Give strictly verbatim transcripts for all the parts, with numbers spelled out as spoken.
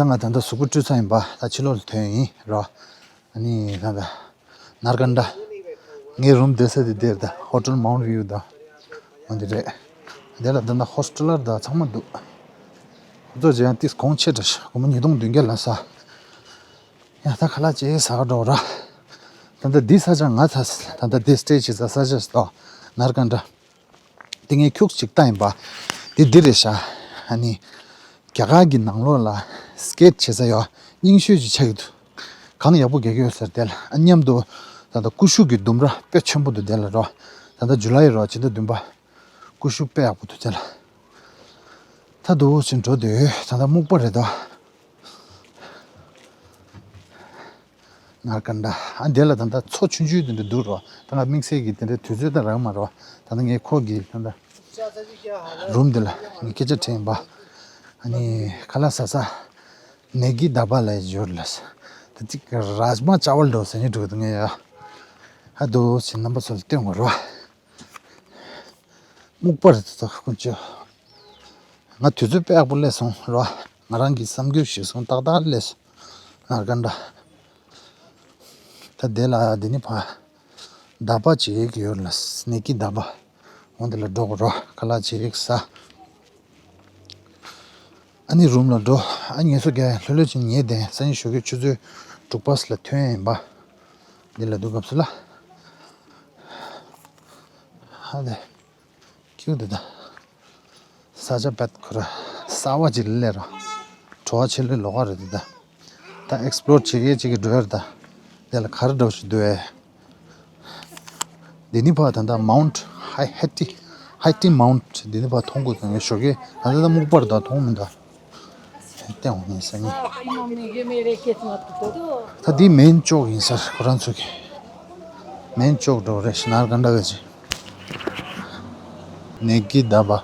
ང་ད་ལྟ་གཟུགས་པོ་བཀྲུས་ཚར་ཡིན་པ། ད་ཕྱི་ལོགས་ལ་ཐོན་ཡིན་རོ། ཨ་ནི་ད་ལྟ་ནར་ཀན་ཌ། ངའི་རུམ་བསྡད་ས་དེ་དེར་ད་ཧོ་ཊེལ་མའུན་ཊི་ཝིའུ་ད། འོ་འདི་རེད། དེ་ལ་ད་ལྟ་ཧོ་སི་ཊེལ་ལར་ད་ཚང་མ་འདུག་ཁོ་ཚོ་ཅིག་ཡང་ཏིས་གོང་ཆེ་དྲགས་ཤག་སྒོར་མོ་ཉིས་སྟོང་བདུན་བརྒྱ་ལ་ས། ཡང་ད་ཁ་ལག་ཅིག་ཟ་ག་འགྲོ་ར། ད་ལྟ་འདི་ས་ཆ་ང་ད་ད་ལྟ་འདི་སི་ཊེ་ཇི་བྱེད་ས་ས་ཆ་ཞིག་ཏོ། ནར་ཀན་ཌ། དེ་ངས་ཁྱུག་ཅིག་བལྟས་ཡིན་པ། དེ་འདི་རེད་ཤག་ཨ་ནི། རྒྱ་གར་གྱི་ནང་ལོགས་ལ་སི་ཀེ་ཊི་བྱེད་ས་ཡོད། རྙིང་ཤོས་ཅིག་ཆགས་ཀྱི་འདུག་གང་ཡག་པོ་རྒྱག་གི་ཡོད་ཟེར་དེ་ལ་ཨ་མཉམ་དུ། ད་ལྟ་ཀུ་ཤུ་གི་ལྡུམ་ར་དཔེ་ཆེན་པོ་འདུག་དེ་ལ་རོ། ད་ལྟ་ཇུ་ལའི་རོ་ཕྱི་ཟླ་བདུན་པ། ཀུ་ཤུ་དཔེ་ཡག་པོ་འདུག་དེ་ལ། ད་འདུག་ཕྱིན་འགྲོ་འདོད་ད་ལྟ་སྨུག་པ་རེད་དོ། ནར་ཀན་ཌ། ཨ་འདི་ལ་ད་ལྟ་མཚོ་ཆུང་ཆུང་དེ་འདྲ་འདུག་རོ། ད་ང་དམིགས་བསལ་གྱི་དེ་འདྲའི་དུས་ཚོད་ད་རག་མ་རོ། ད་ལྟ་ངས་ཁོ་གི་ད་ལྟ་རུམ་འདི་ལ་ངས་སྐད་ཆ་དྲིས་ཡིན་པ། ཨ་ནི་ཁ་ལག་ཟ་ས། ནེ་གི་ད་བ་ལ་ཡོད་ལ་ས། ད་ཅིག་རཱཇ་མ་ཅ་ཝལ་འགྲོ་ཟེར་ནི་འགྲོ་གི་འདུག་ངས་ཡ། ཨ་འདུག་ཕྱིན་རྣམ་པ་ཚོ་ལ་སྟོན་དགོས་རོ། སྨུག་པ་རེད་ད་ཀུན་སྤྱོད། ང་དུས་ཚོད་དཔེ་ཡག་པོ་སླེབས་སོང་རོ། ང་རང་གི་གསར་འགྱུར་ཞིག་སོང་ཏག་ཏག་སླེབས་སོང་། ནར་ཀན་ཌ། ད་དེ་ལ་འདི་ནི་ཕ། ད་བ་ཅིག་ཡོད་ལ་ནེ་གི་ད་བ། འོ་འདི་ལ་འགྲོ་དགོས་རོ། ཁ་ལག་ཅིག་ཟ། ཨ་ནི་རུམ་ལ་འགྲོ། ཨ་ངལ་གསོ་རྒྱག་ལྷོད་ལྷོད་ཅིག་ཉལ་བསྡད། སང་ཉིན་ཞོགས་ཀས་ཆུ་ཚོད་དྲུག་པ་ལ་ཐོན་ཡིན་པ། འདི་ལ་འདུག་སྐབས་སུ་ལ། ཧ་ལས། ཁྱུག་འདི་ད། ས་ཆ་བད་ཁོ་ར། གསར་བ་ཅིག་ལ་སླེབས་ར། བྲོ་བ་ཆེ་ལོས་ལོག་ག་རེད་འདི་ད། ད་ཨེག་སི་པི་ལོར་བྱེད་མཁན་ཅིག་གི་འགྲོ་ཡ་རེད་ད། དེ་ལ་ག་རེ་འདྲ་བོ་ཞིག་འདུག་ཨེ། འདི་ནི་ཕ་ད་ད་མའུན་ཊི་ཧའི་ཧེ་ཊི། ཧའི་ཊི་མའུན་ཊི་འདི་ནི་ཕ་མཐོང་དགོས་དང་ངས་ཞོགས་ཀས་ད་ད་ད་སྨུག་པར་ད་མཐོང་མི་འདུག་བལྟས་འོང་ངས་སང་ཉིན། ད་འདི་མེན་ཅོག་ཡིན་ས་རེད་ཁོ་རང་ཚོ་གི། མེན་ཅོག་འགྲོ་རེད་ཤི་ནར་ག་འདྲ་གི་ཅི། ནེ་གི་ད་བ།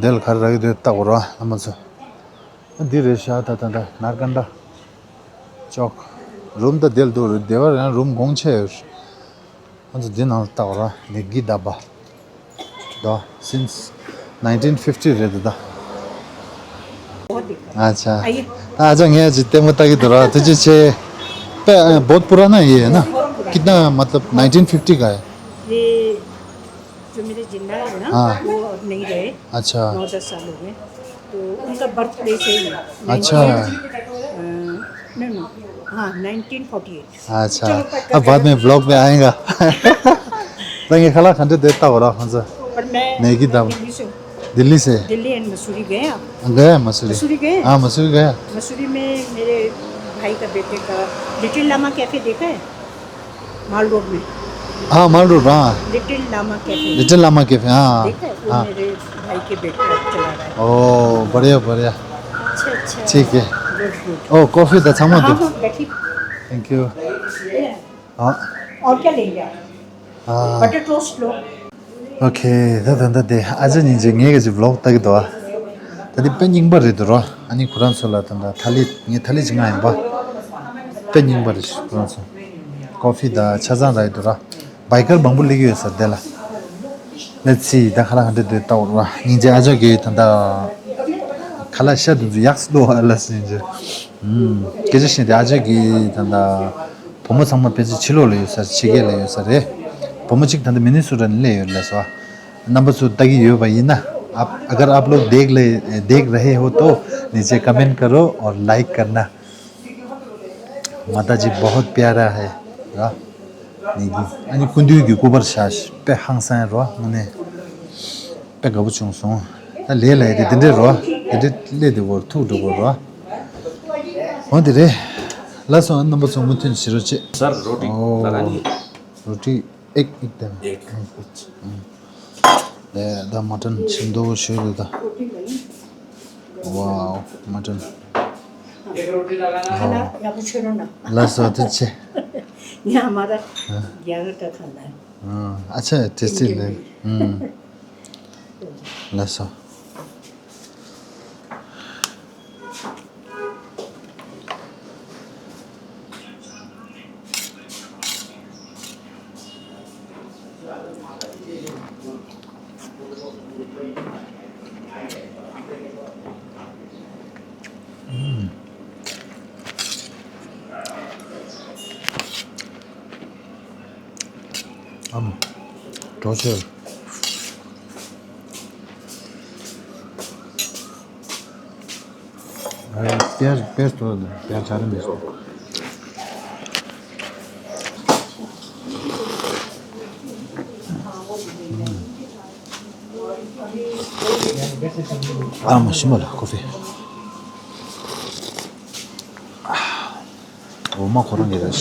འདི་ལ་ག་རེ་རག་གི་འདུག་ལྟ་དགོས་ར་རྣམ་པ་ཚོ། འདི་རེད་ཤག་ད་ད་ད་ནར་ག་འདྲ། ཅོག་རུམ་ད་འདི་ལ་འདུག་རེད་དེ་བ་ཡང་རུམ་གོང་ཆེ་ཡོད། ང་ཚོ་འདི་ནང་ལ་ལྟ་བ་ར་ནེ་གི་ད་བ། ད་since nineteen fifty རེད་ད། ཨ་ཅག་ད་ཨ་ཅག་ངས་ཅིག་ལྟད་མོ་ལྟ་གི་འདུག་ར་ཐུགས་རྗེ་ཆེ། पे बहुत पुराना ये है ना? कितना मतलब नाइनटीन फिफ्टी का है? ये जो मेरे जिंदा है ना, हाँ। वो अब नहीं रहे। अच्छा। नौ दस साल हो गए। तो उनका बर्थ प्लेस है ये। अच्छा। नाइनटीन, अ, नहीं, नहीं, हाँ, नाइनटीन फोर्टी एट। अच्छा। चलो, अब बाद में ब्लॉग में आएगा। तंगे खला खंडे देता हो रहा हूँ सर। पर मैं नहीं की दाम। दिल्ली से हूँ। दिल्ली से? दिल्ली एंड मसूरी गए आप? गया मसूरी। मसूरी गए? हाँ, मसूरी गया। मसूरी में मेरे भाई का बेटे का लिटिल लामा कैफे देखा है? माल रोड में। हाँ, माल रोड, हाँ। लिटिल लामा कैफे। लिटिल लामा कैफे, हाँ, देखा है? वो हाँ। मेरे भाई के बेटे अब चला रहा है। ओ, बढ़िया, बढ़िया। अच्छा, अच्छा। ठीक है। Good, good. ओ, कॉफी दा छामा हाँ, दो। हाँ, बैठिए। Thank you. हाँ। और क्या लेंगे आप? हाँ। Butter toast low. ཨོ་ཁེ། ད་ད་ད་དེ་ཨ་ཅག་སྙིང་རྗེ། ངས་ག་ཅིག་བི་ལོག་ལྟ་གི་འདུག་ཨ། ད་དེ་དཔེ་རྙིང་པ་རེད་འདུག་རོ། ཨ་ནི་ཁོ་རང་ཚོ་ལ་ད་ད་ཐ་ལི་ངས་ཐ་ལི་ཅིག་མངགས་ཡིན་པ། དཔེ་རྙིང་པ་རེད་ཁོ་རང་ཚོ། ཀོ་ཕི་དང་ཆ་ཚང་རག་གི་འདུག་ར། བའི་ཀར་མང་པོ་སླེབས་ཀྱི་ཡོད་ས་རེད་དེ་ལ། Let's see ད་ཁ་ལག་ག་འདྲ་འདུག་ལྟ་འོ་ར། སྙིང་རྗེ་ཨ་ཅག་གིས་ད་ད་ཁ་ལག་ཤ་དེ་ཚོ་ཡག་སི་འདུག་ཨ་ལ་སྙིང་རྗེ། ཨུམ། སྐད་ཆ་བཤད་དེ་ཨ་ཅག་གིས་ད་ད། བུ་མོ་ཚང་མ་ཕལ་ཆེར་ཕྱི་ལོགས་ལ་ཡོད་ས་རེད། ཕྱི་རྒྱལ་ལ་ཡོད་ས་རེད། བུ་མོ་གཅིག་ད་ལྟ་མི་ནི་སོ་ཊ་ནས་སླེབས་ཡོད་ལབ་སོང་། རྣམ་པ་ཚོ་ལྟ་གི་ཡོད་པ་ཡིན་ན། आप अगर आप लोग देख ले देख रहे हो तो नीचे कमेंट करो और लाइक करना। माता जी बहुत प्यारा है। ར། ནི་གི་ཨ་ནི་སྐུ་མདུན་གྱི་སྐུ་པར་བཞག་དཔེ་ཧང་སང་རོ་དངོས་གནས། དཔེ་དགའ་པོ་བྱུང་སོང་། ད་ལས་ལས་དེ་དེ་འདྲས་རོ། དེ་འདྲས་སླེབས་དེ་བོར་ཐུག་འགྲོ་བོར་རོ། འོ་དེ་རེད། ལགས་སོ་རྣམ་པ་ཚོ་མུ་མཐུད་བྱེད་རོགས་བྱེད། सर रोटी ཨོ། लगानी है। रोटी एक एक देना। एक। एक, एक। हम्म। ले द मटन छिंदो शुरू द। Wow mutton. एक रोटी लगाना है। हाँ। यहाँ पे छोड़ो ना। लस होते छे। यहाँ हमारा हाँ। ग्यारह का खाना है। हाँ, अच्छा है, टेस्टी इनके लगे। लिए। हम्म। लस हो। ཨམ། གྲོ་ཆོད། ཨ། པེར་པེར་ཏོ་པེར་ཆ་ར་མེ་སོ། ཨ་མ་ཤི་མ་ལ་ཀོ་ཕི། འོ་མ་ཁོ་རང་གི་རེད།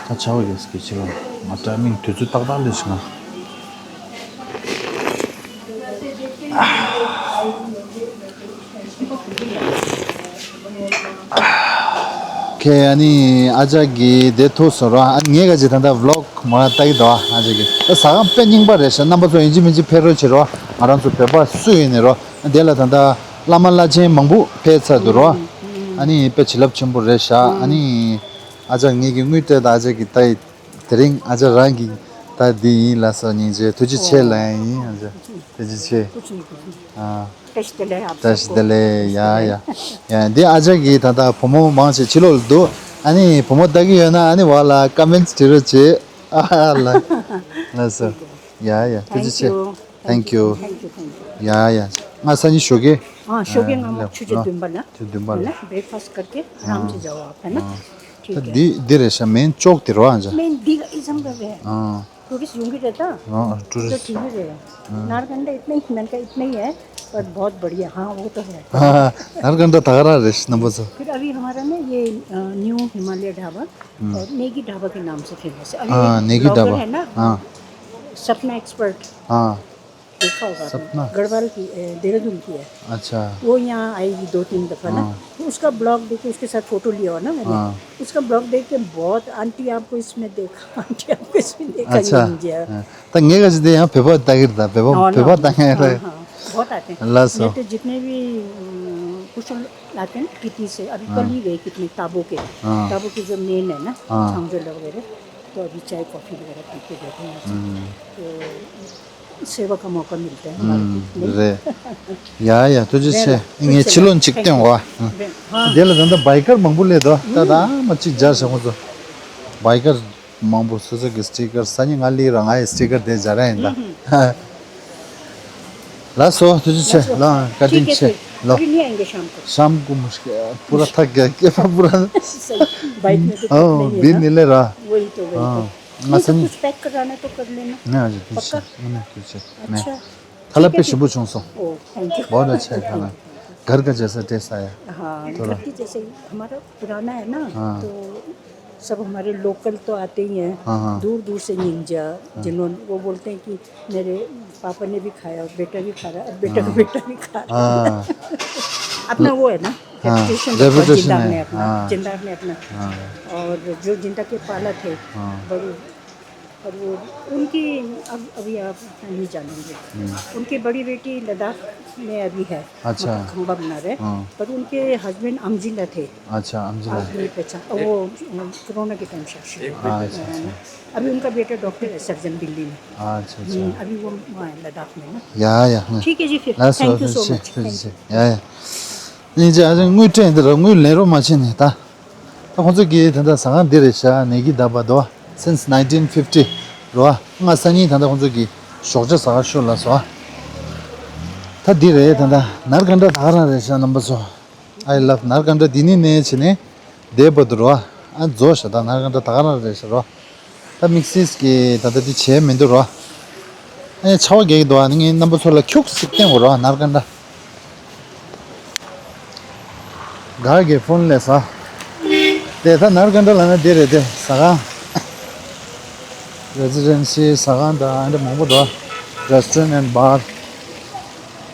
ད་ཆ་བ་ཡོད་སྐད་ཆ་ལ་ང་ཊའི་མིང་དུས་ཚོད་ཏག་ཏག་ལས་ཤིག་ང་། ཁེ་ཨ་ནི་ཨ་ཅག་གི་དེ་ཐུག་སོང་ར། ཨ་ངས་ག་ཅི་ད་ལྟ་ཝི་ལོག་མ་ལྟ་གི་འདུག་ཨ་ཅག་གི་ད་ཟ་ཁང་དཔེ་རྙིང་པ་རེད་ཤག་རྣམ་པ་ཚོ་ཡིན་གཅིག་མིན་གཅིག་ཕེབས་རོགས་བྱེད་རོགས། ང་རང་ཚོ་བོད་པ་སུ་ཡིན་ནས་རོགས། དེ་ལ་ད་ལྟ་བླ་མ་བླ་ཆེན་མང་པོ་ཕེབས་ཚར་འདུག་རོགས། ཨ་ནི་དཔེ་བྱིན་རླབས་ཆེན་པོ་རེད་ཤག་ཨ་ནི་ཨ་ཅག་ངེད་ཀྱི་དངུལ་སྤྲད་ད་ཨ་ཅག་གི་ད་དེ་རིང་ཨ་ཅག་རང་གི་ད་འདི་ཡིན་ལ་སོ་སྙིང་རྗེ་ཐུགས་རྗེ་ཆེ་ལ་ཡིན་ཨ་ཅག་ཐུགས་རྗེ་ཆེ། ཨ། བཀྲ་ཤིས་བདེ་ལེགས། བཀྲ་ཤིས་བདེ་ལེགས། ཡ་ཡ་ཡ། འདི་ཨ་ཅག་གིས་ད་ལྟ་བུ་མོ་མང་ཆེ་ཕྱི་ལོགས་ལ་འདུག་ཨ་ནི་བུ་མོ་ལྟ་གི་ཡོད་ན་ཨ་ནི་བ་ལ་ཀ་མེན་ཊི་བྲིས་རོགས་བྱེད། ཨ་ལ་ལ་སོ། ཡ་ཡ་ཐུགས་རྗེ་ཆེ། Thank you. Thank you. Thank you. ཡ་ཡ། ང་སང་ཉིན་ཞོགས་ཀས། हाँ, शो के हाँ, हम ले, छुट्टी लो। दिन बना। छुट्टी दिन बना। ब्रेकफास्ट करके आराम से जाओ आप, है ना? हाँ। ठीक है। འདི་འདི་རེད་ཤག་མེན་ཅོག་དེ་རོ་ཨ་ཅག་མེན་འདི་ག་ཨི་ཙམ་རེད། हाँ। टूरिस्ट ཡོང་གི་རེད་ད། हाँ, तो टूरिस्ट। ठीक ही रहे। हाँ। नारकंडा इतना ही, मैंने कहा इतना ही है, पर बहुत बढ़िया। हाँ, वो तो है। हाँ, नारकंडा ད་ག་རང་རེད་རྣམ་པ་ཚོ། फिर अभी हमारा ना ये, अ, न्यू हिमालय ढाबा हम्म। और नेगी ढाबा के नाम से फेमस है। अभी हाँ, नेगी ढाबा। है ना? हाँ। सपना एक्सपर्ट। हाँ। देखा होगा आपने। सपना। गढ़वाल की, ए, देहरादून की है। अच्छा। वो यहाँ आएगी दो तीन दफा ना। हाँ। तो उसका ब्लॉग देख के उसके साथ फोटो लिया हो ना मैंने। हाँ। उसका ब्लॉग देख के बहुत, "आंटी आपको इसमें देखा, आंटी आपको इसमें देखा", अच्छा। ये मुझे। हाँ। ད་ངས་ག་ཅི་དེ་ཡང་བོད་པ་ལྟ་གི་རེད་ད། བོད་པ་हाँ, བོད་པ་हाँ, ལྟ་མཁན་हाँ, རེད། हाँ, बहुत आते हैं। ལགས་སོ། मेरे तो जितने भी, अम, कुछ आते हैं ना किटी से, अभी हाँ। कल ही गए कितने ताबो के। हाँ। ताबो के जो मेन है ना, हाँ। छांगजो वगैरह, तो अभी चाय कॉफी वगैरह पी के बैठे हैं। हम्म। तो सेवा का मौका मिलता है हमारे हम्म, को। རེད། ཡ་ཡ་ཐུགས་རྗེ་ཆེ། ངས་ཕྱི་ལོགས་གཅིག་སྟོན་གོ། हाँ। དེ་ལ་ད་ལྟ་བའི་ཀར་མང་པོ་སླེབས་འདུག་ད་ད་མ་གཅིག་སྦྱར་བྱ་ཁོང་ཚོ། བའི་ཀར་མང་པོ་སོ་སོ་གི་སི་ཊི་ཀར་སང་ཉིན་ང་སླེབས་ར་ང་ཡི་སི་ཊི་ཀར་དེ་སྦྱར་ཡ་ཡིན་ད། ལགས་སོ་ཐུགས་རྗེ་ཆེ། ལགས་སོ། ལགས་བཀའ་དྲིན་ཆེ། ठीक है, फिर ལོ། अभी नहीं आएंगे शाम को। शाम को मुश्किल पूरा थक गया के पूरा। सही, बाइक में तो थकना ही है ना। दिन नहीं ले रहा। वही तो, वही तो। हाँ। नहीं तो कुछ पैक कराना तो कर लेना। नहीं, आज पक्का? नहीं, नहीं, नहीं। अच्छा। थाला पे शिबू चोंग सो। ओ, थैंक यू। बहुत अच्छा है खाना। घर का जैसा टेस्ट आया। हाँ, थोड़ा। घर की जैसे ही, हमारा पुराना है ना, हाँ। तो सब हमारे लोकल तो आते ही हैं, हाँ, हाँ। दूर दूर से निंजा, हाँ। जिन्होंने, वो बोलते हैं कि मेरे पापा ने भी खाया और बेटा भी खा रहा है, और बेटा का हाँ। बेटा भी खा रहा है। हाँ। अपना वो है ना, हाँ, रेपुटेशन है, रेपुटेशन जिंदा है, ने अपना, हाँ। जिंदा ने अपना। हाँ। और जो जिंदा के पाला थे, हाँ। बड़े, पर वो उनकी अब, अभी आप नहीं जानेंगे। हम्म। उनकी बड़ी बेटी लद्दाख में अभी है, अच्छा। मतलब खंबा बना रहे, हाँ। पर उनके हस्बैंड अमजिला थे। अच्छा, अमजिला। आप नहीं पहचान, वो, अ, कोरोना के टाइम शायद। अच्छा, अच्छा। अभी उनका बेटा डॉक्टर है, सर्जन दिल्ली में। अच्छा, अच्छा। हम्म, अभी वो वहाँ है लद्दाख में ना। या, या, हाँ। ठीक है जी, फिर। Thank you so much। Thank you। या, या। ཡིན་ཅེ་ཨ་ཅག་དངུལ་སྤྲད་འདི་ར་དངུལ་ལེན་རོགས་མ་བྱེད་ནས་ད། ད་ཁོང་ཚོ་གིས་ད་ལྟ་ཟ་ཁང་འདི་རེད་ཤག་ནེ་གི་ད་བ་དོ། Since nineteen fifty རོ། ང་སང་ཉིན་ད་ལྟ་ཁོང་ཚོ་གིས་ཞོགས་ཇ་ཟ་ག་ཤོག་ལ་སོ། ད་འདི་རེད་ད་ལྟ་ནར་གན་ད་ད་ག་རང་རེད་ཤག་རྣམ་པ་ཚོ། I love ནར་གན་ད། འདི་ནི་ནས་བྱས་ནས་དེ་བ་དོ་རོ། ཨ་རྫོགས་ཤག་ད་ནར་གན་ད་ད་ག་རང་རེད་ཤག་རོ། ད་དམིགས་བསལ་གྱི་ད་ལྟ་འདི་བྱས་མི་འདུག་རོ། ཨེ་ཆར་པ་རྒྱག་གི་འདུག་ཨ་ནི་ངས་རྣམ་པ་ཚོ་ལ་ཁྱུག་ཙིག་སྟོན་དགོས་རོ་ནར་གན་ད། གར་གྱི་ཕོན་ལས་ཟ། དེ་ད་ནར་གན་ད་ལ་ན་དེ་རེད་དེ་ཟ་ཁང་། རེ་ཛི་ཌེན་སི་ཟ་ཁང་དང་ཨ་འདྲ་མང་པོ་འདུག Restaurant and bar།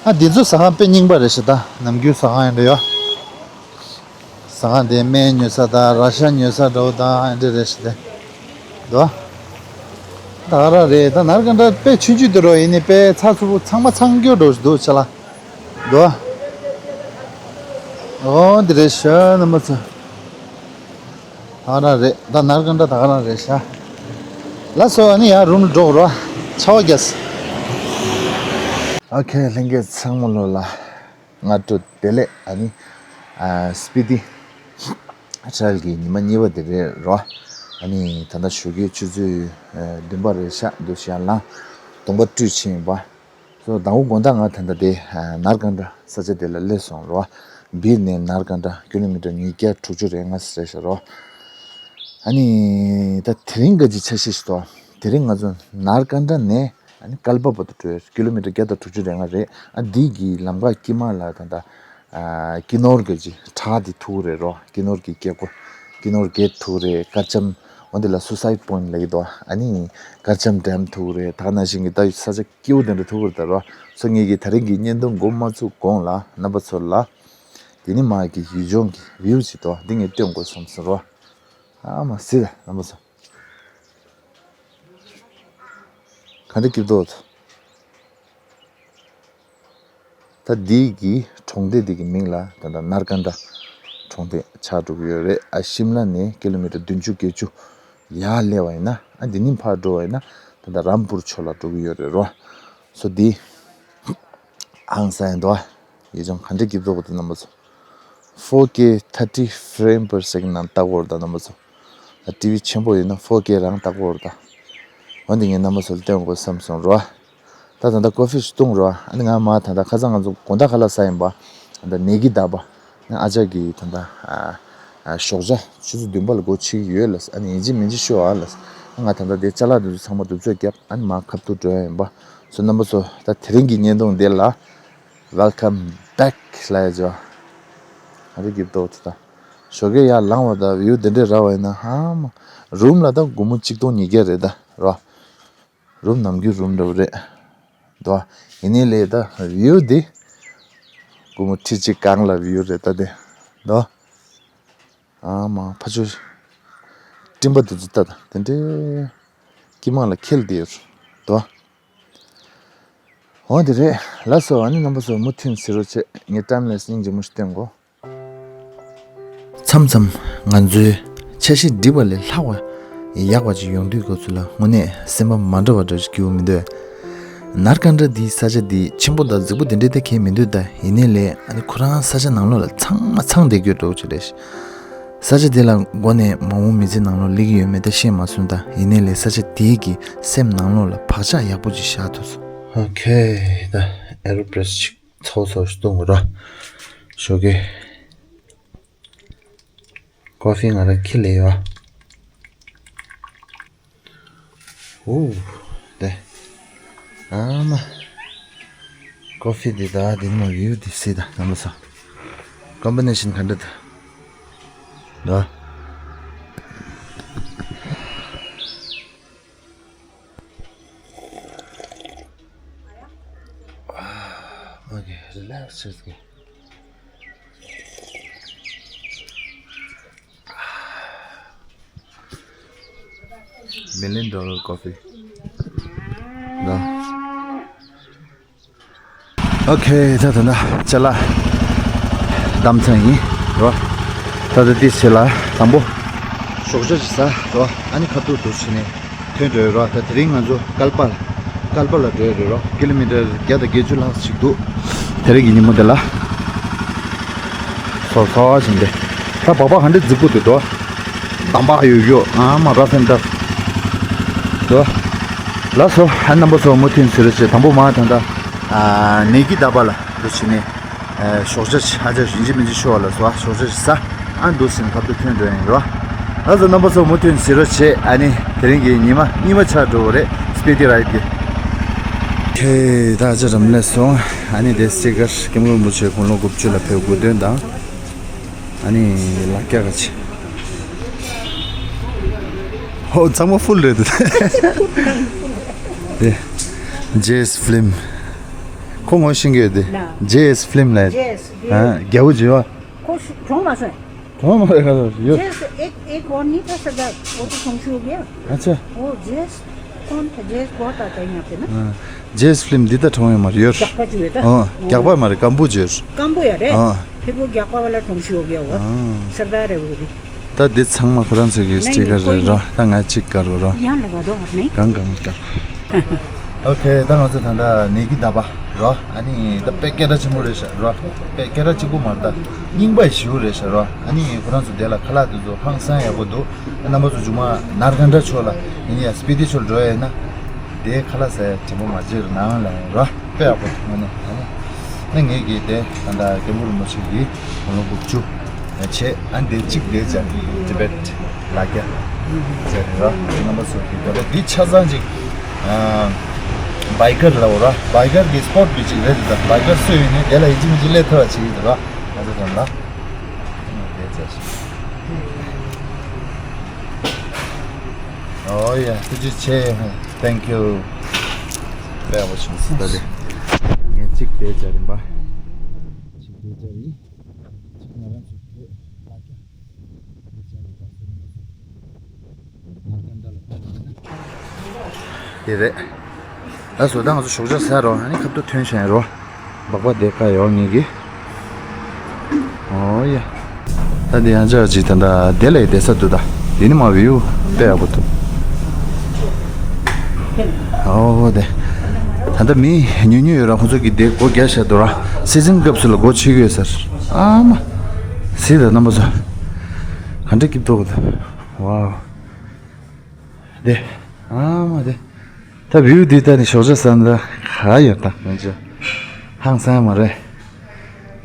ཨ་འདི་ཚོ་ཟ་ཁང་དཔེ་རྙིང་པ་རེད་ཤག་ད་ནམ་རྒྱུན་ཟ་ཁང་ཡིན་འདྲ་ཡོད། ཟ་ཁང་དེ་སྨན་ཉོ་ས་དང་ར་ཤ་ཉོ་ས་འདྲ་བོ་དང་ཨ་འདྲ་རེད་ཤག་དེ། འདུག་ད་ག་རང་རེད་ད་ནར་གན་ད་དཔེ་ཆུང་ཆུང་དུ་རོ་ཡིན་ནི་དཔེ་ཚ་ཚུ་བོ་ཚང་མ་ཚང་རྒྱུ་འགྲོ་ཞིག་འདུག་ཆ་ལ། འདུག་ཨོ་འདི་རེད་ཤག་རྣམ་པ་ཚོ། ད་ག་རང་རེད་ད་ནར་གན་ད་ད་ག་རང་རེད་ཤག་ལགས་སོ་ཨ་ནི་ཡར་རུམ་ལ་འགྲོ་རོ། ཆར་པ་རྒྱག་སོང་། ཨོ་ཁེ་ལྷན་རྒྱས་ཚང་མ་ལོ་ལ། སྔ་དྲོ་བདེ་ལེགས། ཨ་ནི། ཨ། སྤི་ཏི། ཊ་རེལ་གྱི་ཉི་མ་གཉིས་པ་དེ་རེད་རོ། ཨ་ནི་ད་ལྟ་ཞོགས་ཀའི་ཆུ་ཚོད་བདུན་པ་རེད་ཤག་འདུག་ཤག་ལ་གདོང་པ་བཀྲུས་ཕྱིན་ཡིན་པ། སོ་དང་པོ་དགོང་དག་ང་ད་ལྟ་དེ་ནར་ཀན་ཌ་ས་ཆ་དེ་ལ་སླེབས་སོང་རོ། སྦིར་ནས་ནར་ཀན་ཌ་ཀི་ལོ་མི་ཊར་ཉིས་བརྒྱ་དྲུག་ཅུ་རེ་ལྔ་རེད་ཤག་རོ། ཨ་ནི་ད་དེ་རིང་ག་ཅིག་འཆར་གཞི་ཞིག་འདུག་དེ་རིང་ང་ཚོ་ནར་ཀན་ཌ་ནས་ཨ་ནི་ཀལ་པ་བར་དུ་འགྲོ་ཡ་ཀི་ལོ་མི་ཊར་བརྒྱ་དང་དྲུག་ཅུ་རེ་ལྔ་རེད། ཨ་འདི་གི་ལམ་ཁ་དཀྱིལ་མ་ལ་ད་ལྟ་ཨ་ཀི་ནོར་གྱི་བྲག་དེ་ཐུག་རེད་རོ། ཀི་ནོར་གྱི་རྒྱལ་སྒོ། ཀི་ནོར་གེ་ཊི་ཐུག་རེད། དཀར་ལྕམ། འོ་འདི་ལ་སུ་སའིད་པོ་ཡིན་ཊི་ལབ་ཀྱི་འདུག་ཨ་ནི་དཀར་ལྕམ་ཌེམ་ཐུག་རེད། ད་ག་ནང་བཞིན་གྱི་ད་ས་ཆ་སྐྱིད་པོ་དེ་འདྲ་ཐུག་རེད་ད་རོ། སོ་ངེད་ཀྱི་དེ་རིང་གི་བརྙན་ཐུང་འགོ་མ་ཚུགས་གོང་ལ་རྣམ་པ་ཚོ་ལ་དེ་ནི་མ་གི་ཡུལ་ལྗོངས་ཀྱི་བིའུ་ཅིག་འདུག་འདི་ངས་སྟོན་དགོས་བསམ་སོང་རོ། ཨ་མ་སི་ད་རྣམ་པ་ཚོ། ག་འདྲ་སྐྱིད་པོ་འདུག་ད་འདི་གི་གྲོང་སྡེ་འདི་གི་མིང་ལ་ད་ལྟ་ནར་ཀན་ཌ་གྲོང་སྡེ་ཆགས་འགྲོ་གི་ཡོད་རེད། ཨ་ཤིམ་ལ་ནས་ཀི་ལོ་མི་ཊར་བདུན་ཅུ་བརྒྱད་ཅུ་ཡར་སླེབས་པ་ཡིན་ན། ཨ་འདི་ནས་ཕར་འགྲོ་བ་ཡིན་ན་ད་ལྟ་རམ་པུར་ཕྱོགས་ལ་འགྲོ་གི་ཡོད་རེད་རོ། སོ་འདི་ཧང་སང་ཡིན་འདུག་ཡུལ་ལྗོངས་ག་འདྲ་སྐྱིད་པོ་འདུག་གོ་དེ་རྣམ་པ་ཚོ། ཕོར་ཀེ་ཐར་ཊི་ཕི་རེམ་པར་སེ་ཀེན་ནང་བལྟ་དགོས་རེད་ད་རྣམ་པ་ཚོ། ད་ཊི་ཝི་ཆེན་པོ་ཡོད་ན་ཕོར་ཀེ་རང་བལྟ་དགོས་རེད་ད། འོ་འདི་ངས་རྣམ་པ་ཚོ་ལ་སྟོན་དགོས་བསམ་སོང་རོ། ད་ད་ལྟ་ཀོ་ཕི་ཞིག་བཏུང་རོ། ཨ་ནི་ང་མ་ད་ལྟ་ཁ་སང་ང་ཚོ་དགོང་དག་ཁ་ལག་ཟ་ཡིན་པ། ད་ནེ་གི་ད་པ། ཨ་ཅག་གིས་ད་ལྟ་ཨ་ཨ་ཞོགས་ཇ་ཆུ་ཚོད་བདུན་པ་ལ་སྒོ་ཕྱེ་གི་ཡོད་ལབ། ཨ་ནི་ཡིན་གཅིག་མིན་གཅིག་ཤོག་ཨ་ལབ། ང་ད་ལྟ་དེ་ཅ་ལག་དེ་ཚོ་ཚང་མ་གདུབ་ཚོད་བརྒྱབ། ཨ་ནི་མ་ཁ་ཐུག་འགྲོ་ཡ་ཡིན་པ། སོ་རྣམ་པ་ཚོ་ད་དེ་རིང་གི་བརྙན་ཐུང་འདི་ལ་ཝེལ་ཀམ་བེག་ལབ་ཡ་ཅོ། ཨ་རི་གི་ཏོག་ཙི་ད་ཞོགས་ཀས་ཡར་ལངས་པ་ད་བིའུ་དེ་འདྲས་རག་པ་ཡིན་ན་ཧ་མ། རུམ་ལ་ད་སྒོར་མོ་གཅིག་སྟོང་ཉིས་བརྒྱ་རེད་ད་རོ། རུམ་ནམ་རྒྱུན་རུམ་འདྲ་བོ་རེད་དོ། ཡིན་ནའི་ལས་ད་བིའུ་འདི་སྒོར་མོ་ཁྲི་གཅིག་སྒང་ལ་བིའུ་རེད་ད་དེ་དོ། ཨ་མ་ཕ་ཆོས་སྤྲིན་པ་དེ་ཚོ་ལྟ་དང་དེ་འདྲའི་དཀྱིལ་མ་ལ་འཁེལ་བསྡད་ཡོད་དོ། འོ་དེ་རེད། ལགས་སོ། ཨ་ནི་རྣམ་པ་ཚོ་མུ་མཐུད་གཟིགས་རོགས་བྱེད། ངས་ཊའིམ་ལེབ་སི་སྙིང་རྗེ་མོ་ཞིག་སྟོན་གོ། མཚམས་མཚམས་ང་ཚོའི་འཆར་གཞི་འགྲིག་པ་ལས་ལྷག་པ་ཡག་པ་ཅིག་ཡོང་དུས་སྐབས་སུ་ལ་དངོས་གནས་སེམས་པ་མ་འདྲ་བ་འདྲ་ཞིག་སྐྱིད་པོ་མི་འདུག་ནར་ཀན་ཌ་འདིའི་ས་ཆ་འདི་ཆེན་པོ་དང་རྫིག་པོ་དེ་འདྲའི་ད་གས་མི་འདུག་ད་ཡིན་ནའི་ལས་ཨ་ནི་ཁོ་རང་ས་ཆ་ནང་ལོགས་ལ་ཚང་མ་ཚང་བསྡད་རྒྱུ་འདྲ་བོ་ཅིག་རེད། ས་ཆ་དེ་ལ་མགོ་ནས་མ་འོངས་མི་ཚེ་ནང་ལོགས་སླེབས་ཀྱི་ཡོད་མེད་ད་ཤེས་མ་སོང་ད། ཡིན་ནའི་ལས་ས་ཆ་དེའི་གི་སེམས་ནང་ལོགས་ལ་བག་ཆགས་ཡག་པོ་ཅིག་བཞག་ཐུབ་སོང་། ཨོ་ཁེ། ད་ཨེ་རོ་པི་རེ་སི་ཅིག་ཚོགས་ཚོགས་ཤིག་གཏོང་དགོས་ར། ཞོགས་ཀས་ཀོ་ཕི་ང་རང་ཁྱི་ལས་ཡོད། ཨོ། དེ། ཨ་མ། ཀོ་ཕི་འདི་དང་འདི་ནི་མ་བིའུ་འདི་སྲིད་དང་རྣམ་པ་ཚོ། ཀོམ་བི་ནེ་ཤན་ག་འདྲ་འདུག་ད། ཨོ་ཁེ། རི་ལེག་སི་བྱེད་དགོས། Million dollar coffee. ཨོ་ཁེ། ད་ད་ད་ཅ་ལག་བདམས་ཚར་ཡིན་རོ། ད་ད་དེ་ཚེ་ལ་དང་པོ་ཞོགས་ཇ་ཞིག་ཟ་རོ། ཨ་ནི་ཁ་ཐུག་འགྲོ་བྱས་ནས་ཐོན་འགྲོ་ཡོད་རོ། ད་དེ་རིང་ང་ཚོ་ཀལ་པ་ཀལ་པ་ལ་འགྲོ་ཡོད་རེད་རོ། ཀི་ལོ་མི་ཊར་བརྒྱ་དང་བརྒྱད་ཅུ་ལྷག་ཅིག་འདུག་དེ་རིང་གི་ཉིན་མོ་དེ་ལ། སོ་སོ་བཞིན་དེ། ད་སྦག་སྦག་ག་འདྲ་རྫིག་པོ་འདུག་དོ། འདམ་བག་ཡོད་ཡོད། ཨ་མ་ར་ཕན་ཏར་དོ། ལགས་སོ། ཨ་རྣམ་པ་ཚོ་མུ་མཐུད་གཟིགས་རོགས་བྱེད། དང་པོ་མ་ད་ལྟ་ཨ་ནེ་གི་ད་པ་ལ་འགྲོ་བྱས་ནས་ཨ་ཞོགས་ཇ་ཆ་ཇ་ཡིན་གཅིག་མིན་གཅིག་ཤོར་བ་ལ་སོ། ཨ་ཞོགས་ཇ་ཞིག་ཟ། ཨ་འདུག་སེ་ཁ་ཐུག་ཐོན་འགྲོ་ཡིན་རོ། ལགས་སོ། རྣམ་པ་ཚོ་མུ་མཐུད་གཟིགས་རོགས་བྱེད། ཨ་ནི་དེ་རིང་གི་ཉི་མ་གཉིས་པ་ཆགས་འགྲོ་བ་རེད། སི་པི་ཊི་རའི་ཌི་གི། ཁེ། ད་ཅི་རམ་ལས་སོང་། ཨ་ནི་དེ་སི་ཊི་ཀར་སྐྱབས་མགོན་རིན་པོ་ཆེ་དགུང་ལོ་དགུ་བཅུ་ལ་ཕེབས་དགོས་དོན་དང་། ཨ་ནི་ལག་སྐྱ་ག་ཅི། ཧོ་ཚང་མ་ཕུལ་རེད་འདུག་དེ་ཇེ་ཨེས་ཕི་ལིམ། ཁོ་ངོ་ཤེས་ཀྱི་ཡོད་དེ། ཇེ་ཨེས་ཕི་ལིམ་ལ། ཨ་རྒྱལ་པོ་ཇེ་བ། ཁོ་ཤི་གྲོངས་མ་སོང་། གྲོངས་མ་རེད་ག་ལ་ཡོད། जेस एक एक और नहीं था सरदार, वो तो संशोग गया। अच्छा। वो जेस कौन था? जेस बहुत आता है यहाँ पे ना। हाँ, जेस फिल्म दी था ठोंगे मार योर। क्या बात हुए था? हाँ, क्या बात मारे, काम्बू जेर। काम्बू यार है? हाँ। फिर वो ग्यापा वाला ठोंसी हो गया होगा। हाँ। सरदार है वो भी। ད་འདི་ཚང་མ་ཁོ་རང་ཚོ་གི་नहीं, སི་ཊི་ཀར་नहीं, कोई རེད་ར། नहीं। ད་ང་གཅིག་དཀར་རོ་ར། यहाँ लगा दो आप नहीं। གང་གང་དཀར། ཨོ་ཁེ། ད་ང་ཚོ་ད་ལྟ་ནེ་གི་ད་པ། རོ། ཨ་ནི་ད་དཔེ་སྐད་གྲགས་ཆེན་པོ་རེད་ཤག་རོ། དཔེ་སྐད་གྲགས་གཅིག་པུ་མ་རེད་ད། རྙིང་པ་ཞེ་པོ་རེད་ཤག་རོ། ཨ་ནི་ཁོ་རང་ཚོ་དེ་ལ་ཁ་ལག་དེ་ཚོ་ཧང་སང་ཡག་པོ་འདུག་རྣམ་པ་ཚོ་མཇུག་མ་ནར་གན་ཌ་ཕྱོགས་ལ་ཡིན་ཡ་སྤི་ཏི་ཕྱོགས་འགྲོ་ཡ་ཡིན་ན། དེ་ཁ་ལག་ཟ་ཡ་དྲན་པོ་མ་བརྗེད་རོགས་གནང་ལབ་ཡ་རོ། དཔེ་ཡག་པོ་འདུག་ཨ་ནི་ཨ་ནི་ངས་ཀྱིས་དེ་ད་ལྟ་སྐྱབས་མགོན་རིན་པོ་ཆེ་གི་དགུང་ལོ་དགུ་བཅུ་བྱས། ཨ་ནི་དེ་གཅིག་དེ་ཅག་ཊི་བེཊ་ལ་རྒྱ་ཟེར་ར། རྣམ་པ་ཚོ་གི་ད་ལྟ་འདི་ཆ་ཚང་ཅིག་བའི་ཀར་ལབ་ར། བའི་ཀར་གི་སི་པོཊ་གི་ཅིག་རེད་འདུག་ད་བའི་ཀར་སུ་ཡིན་ནའི་དེ་ལ་ཡིན་གཅིག་མིན་གཅིག་སླེབས་ཐུབ་པ་བྱེད་ཀྱི་འདུག་ར། ང་ཚོ་དོན་ལ་དེ་ཅག་ཞིག་ཨོ་ཡ། ཐུགས་རྗེ་ཆེ། Thank you། དཔེ་ཡག་པོ་བྱུང་སོང་ད་དེ། ངས་གཅིག་དེ་ཅག་རིམ་པ་གཅིག་དེ་ཅག་ཡིན། གཅིག་ང་རང་ཚོ་བོད་ལ་རྒྱ་དེ་ཅག་ཡིན་པ་སོ་རིམ་པ་སོ། དེ་རེད། ད་བཟོ་ལྟ་ང་ཚོ་ཞོགས་ཇ་ཟ་རོགས། ཨ་ནི་ཁ་ཐུག་ཐོན་བྱས་རོགས། སྦག་སྦག་དེ་ཀ་ཡོང་ངེས་ཀྱི། ཨོ་ཡ། ད་འདི་ཡང་ཅག་ཅིག་ད་ལྟ་དེ་ལ་ཡི་བསྡད་ས་འདུག་ད་འདི་ནི་མ་བིའུ་དཔེ་ཡག་པོ་འདུག་ཨོ་དེ། ད་ལྟ་མི་ཉུང་ཉུང་ཡོད་ར། ཁོང་ཚོ་གི་དེ་སྒོ་རྒྱག་བཞག་འདུག་ར། སི་ཛིན་སྐབས་སུ་ལ་སྒོ་ཕྱེ་གི་ཡོད་ཟེར། ཨ་མ། གཟིགས་དང་རྣམ་པ་ཚོ། ག་འདྲ་སྐྱིད་ཐོག་ད། ཝའོ། དེ། ཨ་མ་དེ། ད་བིའུ་འདི་ལྟ་ནི་ཞོགས་ཇ་ཟ་ན་ག་ཡོད་ད་ང་ཚོ། ཧང་སང་མ་རེད།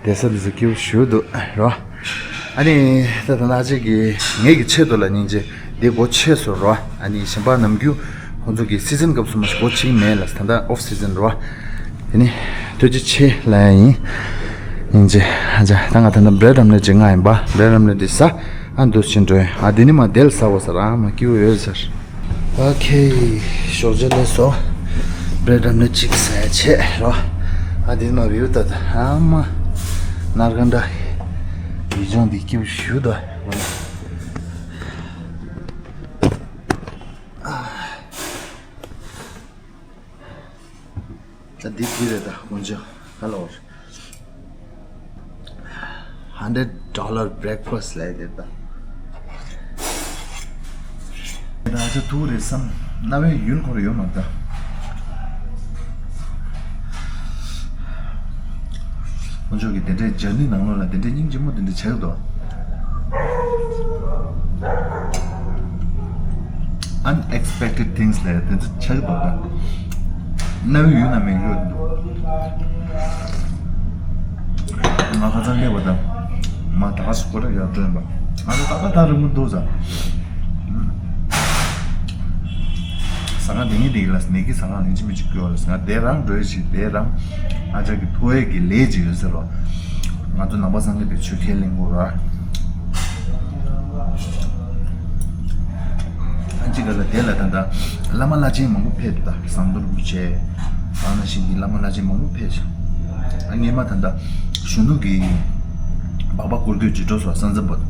བསྡད་ས་འདི་ཚོ་སྐྱིད་པོ་ཞེ་པོ་འདུག་རོ། ཨ་ནི་ད་ད་ནག་ཅིག་གི་ངེད་ཀྱི་ཆེད་དུ་ལ་སྙིང་རྗེ་འདི་སྒོ་ཕྱེ་སོང་རོ། ཨ་ནི་གཞན་པ་ནམ་རྒྱུན་ཁོང་ཚོ་གི་སི་ཛིན་སྐབས་སུ་མ་ཞིག་སྒོ་ཕྱེ་གི་མེད་ལ། ད་ལྟ་ཨོཕ་སི་ཛིན་རོ། དེ་ནི་ཐུགས་རྗེ་ཆེ་ལབ་ཡ་ཡིན། སྙིང་རྗེ། ཨ་ཅག་ད་ང་ད་ལྟ་བྷི་རེཌ་ཨོམ་ལེཊ་ཅིག་མངགས་ཡིན་པ། བྷི་རེཌ་ཨོམ་ལེཊ་འདི་ཟ། ཨ་འདུག་ཕྱིན་འགྲོ་ཡིན། ཨ་འདི་ནི་མ་དེ་ལ་ཟ་དགོས་ཟེར། ཨ་མ་སྐྱིད་པོ་ཡོད་ཟེར། ཨོ་ཁེ། ཞོགས་ཇ་ལས་སོ། བྷི་རེཌ་ཨོམ་ལེཊ་གཅིག་ཟས་བྱས་རོ། ཨ་འདི་མ་བིའུ་ད་ད་ཨ་མ། ནར་གན་ཌ་ཡུལ་ལྗོངས་འདི་སྐྱིད་པོ་ཞེ་པོ་འདུག་ད་འདི་འདི་རེད་ད་དཀོན་མཆོག་ག་ལ་བར། Hundred dollar breakfast ལས་དེ་ད། ད་ཆ་ཐུག་རེད་བསམ། རྣ་བའི་ཡུན་འཁོར་ཡོད་མ་ད། དཀོན་མཆོག་གི་དེ་འདྲའི་ཇར་ནི་ནང་ལོགས་ལ་དེ་འདྲའི་སྙིང་རྗེ་མོ་དེ་འདྲ་ཆགས་འདུག Unexpected things ལས་དེ་ཚོ་ཆགས་འདུག་ད། རྣ་བའི་ཡུན་ནམ་མེད་ཡོད་འདུག་ང་ཁ་སང་སླེབས་པ་དང་། མ་ད་ག་སུ་ཀོ་ར་ཡར་འགྲོ་ཡིན་པ། ང་ཚོ་ད་ལྟ་ད་རིང་མོ་འདུག་ཟ། ཟ་ཁང་དེ་ངས་དེ་ལ་ནས་ཀྱི་ཟ་ཁང་ལེན་ཅི་མི་ཅི་དགོས་ལ་ང་དེ་རང་འགྲོ་ཡི་ཞིག་དེ་རང་། ཨ་ཅག་གི་ཐོ་ཡས་ཀྱི་ལས་ཅི་ཡོད་ཟེར་རོ། ང་ཚོ་ནང་པ་སངས་རྒྱས་པའི་ཆོས་ཁས་ལེན་དགོས་ར། ཨ་ཅི་ག་ལ་དེ་ལ་ད་ལྟ་བླ་མ་བླ་ཆེན་མང་པོ་ཕེབས་ད་ཟམ་གདོང་རིན་པོ་ཆེ། ཨ་ན་ཤིང་གི་བླ་མ་བླ་ཆེན་མང་པོ་ཕེབས་ཤག་ཨ་སྔས་མ་ད་ལྟ་གཞོན་ནུ་གི་སྦག་སྦག་སྐོར་སྐྱོད་ཅིག་འགྲོ་སོང་ས་འཛིན་པ།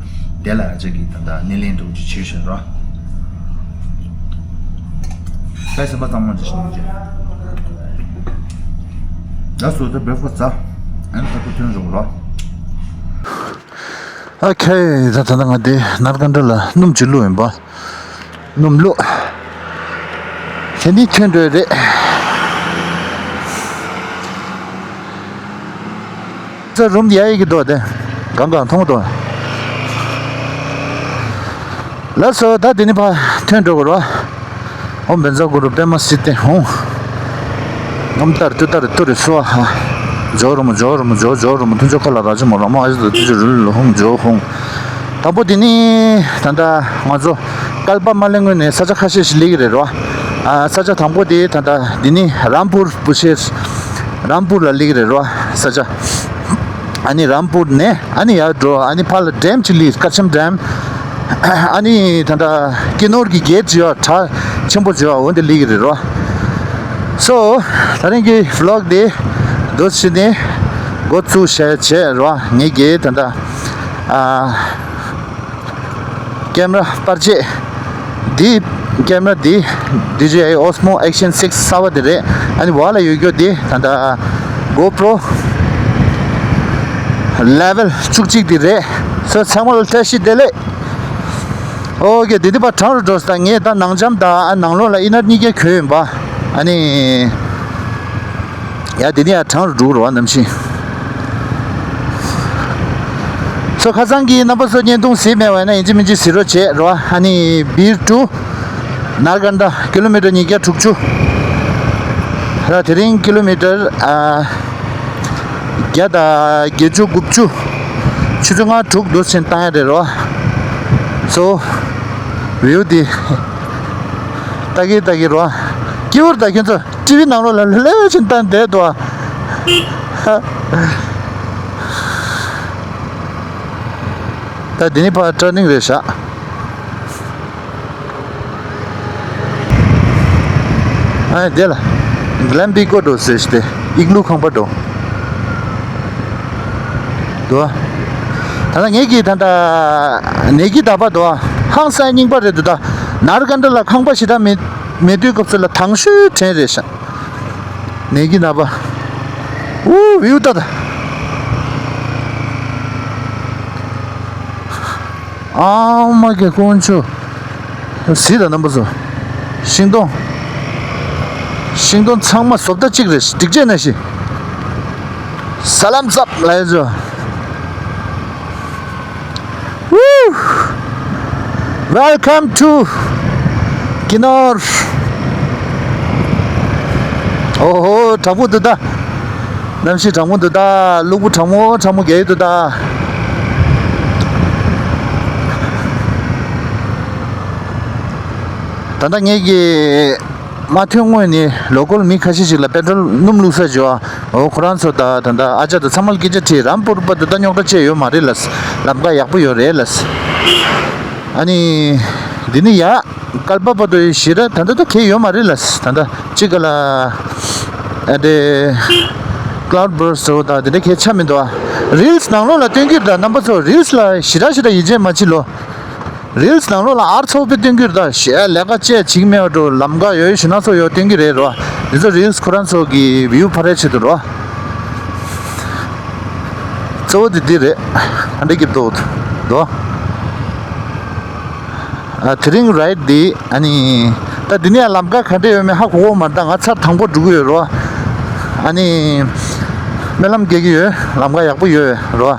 དེ་ལ་ཨ་ཅག་གིས་ད་ལྟ་སྣེ་ལེན་འགྲོ་ཅིག་བྱེད་བཞིན་རོ། ད་སེམས་པ་གཙང་མ་ཅིག་བྱེད་ནས་ད་སོ་ད་བེ་ཁོ་ཙ་ཨན་ད་ཁོ་ཐོན་རོགས་རོ། ཨ་ཁེ། ད་ད་ང་དེ་ནར་གན་ཌ་ལ་སྣུམ་ཅིག་བླུགས་ཡིན་པ། སྣུམ་བླུགས། དེ་ནི་ཐོན་འགྲོ་ཡི་རེད། ས་རུམ་ཡ་ཡི་གི་དོ་དེ། གང་གང་མཐོང་དོ། ལགས་སོ། ད་དེ་ནི་ཕ་ཐོན་འགྲོ་གི་རོ། ཨོཾ་བཛྲ་གུ་རུ་པདྨ་སིདྡྷི་ཧཱུྃ། ཨོཾ་ཏཱ་རེ་ཏུཏྟཱ་རེ་ཏུ་རེ་སྭཱ་ཧཱ། ཇོ་རུ་མོ་ཇོ་རུ་མོ་ཇོ་ཇོ་རུ་མོ་ཐུན་ཇོ་ཁ་ལ་ར་ཇོ་མོ་ར་མོ་ཨ་ཇོ་ཏུ་ཏུ་ཇོ་རུ་ལུ་ཧཱུྃ་ཇོ་ཧཱུྃ། དང་པོ་དེ་ནི་ད་ལྟ་ང་ཚོ་བསྐལ་པ་མ་ལེན་སྔོན་ནས་ས་ཆ་ཁ་ཤས་ཤིག་སླེབས་ཀྱི་རེད་རོ། ཨ་ས་ཆ་དང་པོ་དེ་ད་ལྟ་དེ་ནི་རམ་པུར་བུ་ཤེར། རམ་པུར་ལ་སླེབས་ཀྱི་རེད་རོ་ས་ཆ། ཨ་ནི་རམ་པུར་ནས་ཨ་ནི་ཡར་འགྲོ། ཨ་ནི་ཕར་ལ་ཌེམ་ཅིག་སླེབས། ཀར་ཆམ་ཌེམ། ཨ་ནི་ད་ལྟ་ཀི་ནོར་གྱི་གེ་ཊི་ཅིག་ཡོད། བྲག་ཆེན་པོ་ཅིག་ཡོད། འོ་འདི་སླེབས་ཀྱི་རེད་རོ། སོ་ད་རིང་གི་བི་ལོག་འདི་འདུག་སེ་བྱས་ནས་འགོ་བཙུགས་བྱས་བྱས་རོ། ངེད་ཀྱིས་ད་ལྟ་ཨ། ཀེམ་ར་པར་ཆས་འདི། ཀེམ་ར་འདི་ཌི་ཇེ་ཨའི་ཨོ་སི་མོ་ཨེག་ཤན་སིགས་གསར་པ་འདི་རེད། ཨ་ནི་འོག་ལ་ཡོད་རྒྱུ་འདི་ད་ལྟ་གོ་པྲོ་ལེ་ཝལ་བཅུ་གཅིག་འདི་རེད། སོ་ཚང་མ་ལ་བཀྲ་ཤིས་བདེ་ལེགས། ཨོ་ཀེ། འདི་འདི་པ་གྲང་རུ་འགྲོ་ས། ངས་ད་ནང་འཇམ་དང་ཨ་ནང་ལོགས་ལ་ཨིན་ནར་གཉིས་ཀ་གྱོན་ཡིན་པ། ཨ་ནི། ཡ་དེ་ནས་ཡ་གྲང་རུ་འགྲོ་རོ་ནམ་ཤིང་། ཚོ་ཁ་སང་གི་རྣམ་པ་ཚོ་བརྙན་ཐུང་གཟིགས་མེད་པ་ཡིན་ན་ཡིན་གཅིག་མིན་གཅིག་གཟིགས་རོགས་བྱེད་རོ། ཨ་ནི་བིར་ཊུ་ནར་ཀན་ཌ་ཀི་ལོ་མི་ཊར་ཉིས་བརྒྱ་དྲུག་ཅུ་ར། དེ་རིང་ཀི་ལོ་མི་ཊར་ཨ་བརྒྱ་དང་བརྒྱད་ཅུ་དགུ་བཅུ། ཆུ་ཚོད་ལྔ་དྲུག་འདུག་ཕྱིན་བཏང་ཡ་རེད་རོ། སོ་བིའུ་འདི་ལྟ་གི་ལྟ་གི་རོ། སྐྱིད་པོ་རེད་ད་ཁྱོད་ཚོ། ཊི་བི་ནང་ལོགས་ལ་ལྷོད་ལྷོད་བྱས་ནས་བསྡད་འདུག་ཨ། ད་འདི་ནི་ཕར་ཊར་ནིང་རེད་ཤག་ཨ་དེ་ལ་གྷི་ལམ་པིང་ཀོ་འགྲོ་ཟེར་ཞིག་སྟེ་ཨིག་ལུ་ཁང་པ་འགྲོ། འདུག་ཨ། ད་ལྟ་ངེད་ཀྱིས་ད་ལྟ་ནེ་གི་ད་པ་འདུག་ཨ། ཧང་སང་རྙིང་པ་རེད་འདུག་ད་ནར་ཀན་ཌ་ལ་ཁང་པ་ཞེ་དྲག་མེད་མེད་དུས་སྐབས་སུ་ལ་དྭངས་ཤོས་དྲན་རེད་ཤག་ནེ་གི་ན་པ། ཨུ་བིའུ་ལྟ་ད། ཨ་མ་གི་དཀོན་མཆོག་གཟིགས་དང་རྣམ་པ་ཚོ། ཤིང་སྡོང་། ཤིང་སྡོང་ཚང་མ་བཟོ་ལྟ་གཅིག་རེད། སྒྲིག་ཆས་ནང་བཞིན། ས་ལམ་ཚབ་ལ་ཡ་ཚོ། Woo! Welcome to Kinnaur. ཨོ་ཧོ་གྲང་མོ་འདུག་ད། གནམ་གཤིས་གྲང་མོ་འདུག་ད། སློག་བུ་གྲང་མོ་གྲང་མོ་རྒྱག་གི་འདུག་ད། ད་ལྟ་ངེད་ཀྱི་མ་ཐོན་སྔོན་ནས་ལོ་ཀལ་མི་ཁ་ཤས་ཤིག་ལ་པེ་ཊྲོལ་སྣུམ་བླུགས་ས་བྱོས་ཨ། འོ་ཁོ་རང་ཚོ་ད་ད་ལྟ་ཨ་ཅག་དང་ཚང་མ་ལ་སྐད་ཆ་དྲིས། རམ་པུར་བར་དུ་ད་རྙོག་དྲ་ཅི་ཡོད་མ་རེད་ལབ། ལམ་ཁ་ཡག་པོ་ཡོད་རེད་ལབ། ཨ་ནི་འདི་ནི་ཡ་ཀལ་པ་བར་དུ་ཞེ་དྲག་ད་ལྟ་ད་གས་ཡོད་མ་རེད་ལབ། ད་ལྟ་གཅིག་ག་ལ་ཨ་དེ་ཀ་ལའུཌ་བར་སི་ཊི་ད་དེ་འདྲ་གས་ཆགས་མི་འདུག་ཨ། རིལ་སི་ནང་ལོགས་ལ་སྟོན་གྱི་རེད་ད། རྣམ་པ་ཚོ་རིལ་སི་ལ་ཞེ་དྲག་ཞེ་དྲག་ཡིད་ཆེས་མ་བྱེད་ལོ། རིལ་སི་ནང་ལོགས་ལ་ཨར་ཚོགས་པའི་སྟོན་གྱི་རེད་ད། ཞེ་ལས་ཀ་བྱས་བྱེད་མེད་པ་འགྲོ། ལམ་ཁ་ཡོད་ཞེ་ན་ཚོ་ཡོད་སྟོན་གྱི་རེད་རོ། འདི་ཚོ་རིལ་སི་ཁོ་རང་ཚོ་གི་བིའུ་འཕར་ཡ་ཆེད་དུ་རོ། གཙོ་བོ་དེ་འདི་རེད། ཨ་འདྲ་གི་འདུག་དོ། ཨ་དེ་རིང་རའེ་ཌི་འདི་ཨ་ནི་ད་འདི་ནས་ལམ་ཁ་ག་འདྲ་ཡོད་མེད་ཧ་གོ་གོ་མ་རེད་ད། ང་ཚར་དང་པོ་འགྲོ་གི་ཡོད་རོ། ཨ་ནི་སྨོན་ལམ་རྒྱག་གི་ཡོད། ལམ་ཁ་ཡག་པོ་ཡོད་རོ།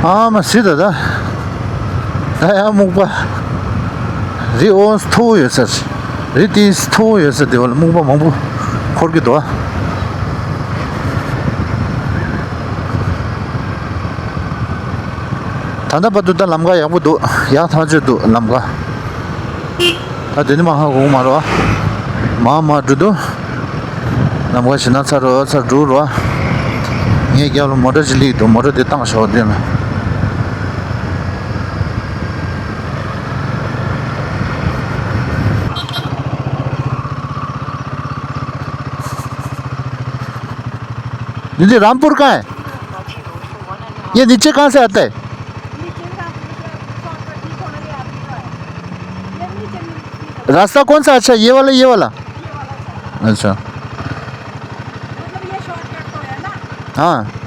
ཨ་མ་སི་ད་ད། ད་ཡང་སྨུག་པ། རི་ཨོ་མཐོ་བོ་ཡོད་ས་རེད། རི་དེ་མཐོ་བོ་ཡོད་ས་དེ་བ་ལ་སྨུག་པ་མང་པོ་འཁོར་གྱི་འདུག་ད་ལྟ་བར་དུ་ད་ལམ་ཁ་ཡག་པོ་འདུག་ཡག་ཐག་ཆོད་འདུག་ལམ་ཁ། ད་དེ་ནི་མ་ཧ་གོ་མ་རོ། མ་མ་འགྲོ་འདུག་ལམ་ཁ་ཞེ་ན་ཚར་རོ་ཚར་འགྲོ་རོ། ངའི་རྒྱབ་ལ་མོ་ཊ་ཅིག་སླེབས་འདུག་མོ་ཊ་དེ་བཏང་ཞོག་དེ་ན། दीदी, रामपुर कहाँ है? ये नीचे कहाँ से आता है? रास्ता कौन सा अच्छा है, ये वाला, ये वाला? अच्छा। हाँ।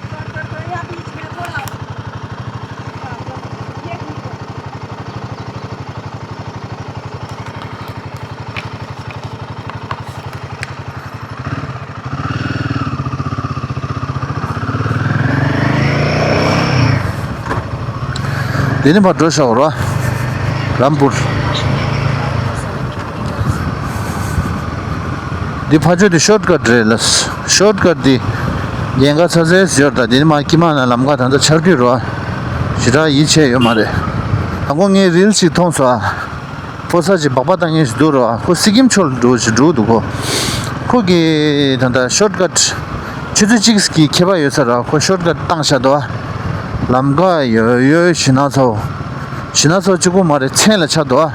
དེ་ནས་ཕར་འགྲོ་ཤོག་རོ། རམ་པུར། འདི་ཕར་ཕྱོགས་དེ་ཤོར་ཀཊ་རེད་ལ། ཤོར་ཀཊ་འདི་ཉེན་ཁ་ཚ་ཚ་ཡོད་ད། དེ་ནས་མར་ཀི་མ་ན་ལམ་ཁ་ད་ལྟ་ཆར་དུས་རོ། ཞེ་དྲག་ཡིད་ཆེས་ཡོད་མ་རེད། དང་པོ་ངས་རིལ་ཞིག་མཐོང་སོང་ཨ། ཕོ་གསར་ཅིག་སྦག་སྦག་བཏང་མཁན་ཞིག་འདུག་རོ། ཁོ་སི་ཀིམ་ཕྱོགས་ལ་འགྲོ་ཞིག་འགྲོ་འདུག་གོ། ཁོ་གིས་ད་ལྟ་ཤོར་ཀཊ་ཆུ་ཚོད་གཅིག་གི་ཁྱད་པར་ཡོད་ས་ར། ཁོ་ཤོར་ཀཊ་བཏང་བཞག་འདུག་ལམ་ཁ་ཡོད་ཡོད་ཞེ་ན་ཚ་བོ། ཞེ་ན་ཚ་བོ་གཅིག་པོ་མ་རེད། མཚན་ལ་ཆགས་འདུག་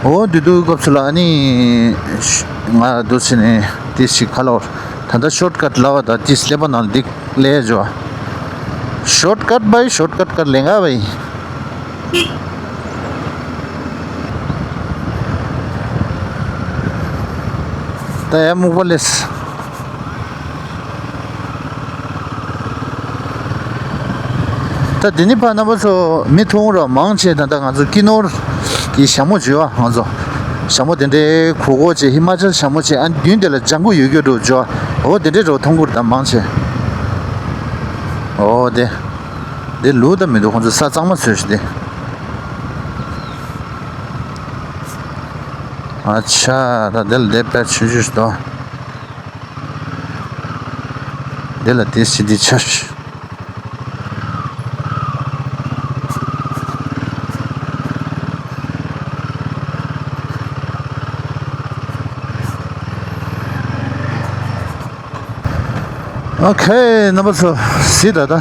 འོ་དེ་དུས་སྐབས་སུ་ལ་ཨ་ནི་ང་འདུག་ཟེར་ནས་དེ་ཞིག་ག་ལ་བར་ད་ལྟ་ཤོར་ཀཊ་ལབ་པ་ད་དེ་སླེབས་པ་ནང་འདི་སླེབས་འཇོག Shortcut by shortcut कर लेगा भाई। ད་ཡར་སྨུག་པ་སླེབས། ད་འདི་ནི་ཕར་རྣམ་པ་ཚོ་མི་མཐོང་ར་མང་ཆེ། ད་ལྟ་ང་ཚོ་ཀི་ནོར་གི་ཞྭ་མོ་བྱོས་ཨ། ང་ཚོ་ཞྭ་མོ་དེ་འདྲའི་གོག་གོག་བྱས། ཧི་མ་ཅལ་ཞྭ་མོ་བྱས། ཨ་མདུན་དེ་ལ་ལྗང་གུ་ཡོད་རྒྱུ་འགྲོ་བྱོས་ཨ། འོ་དེ་འདྲའི་འགྲོ་མཐོང་གི་རེད་ད་མང་ཆེ། འོ་དེ་དེ་ལུག་ད་མི་འདུག་ཁོང་ཚོ་ས་གཙང་མ་བཟོས་ཤག་དེ། ཨ་ཆ། ད་དེ་ལ་དེ་དཔེ་ཆུང་ཆུང་ཞིག་འདུག་དེ་ལ་དེ་སི་ཏི་ཆ་ཞིག་ཨོ་ཁེ། རྣམ་པ་ཚོ་གཟིགས་ད། ད་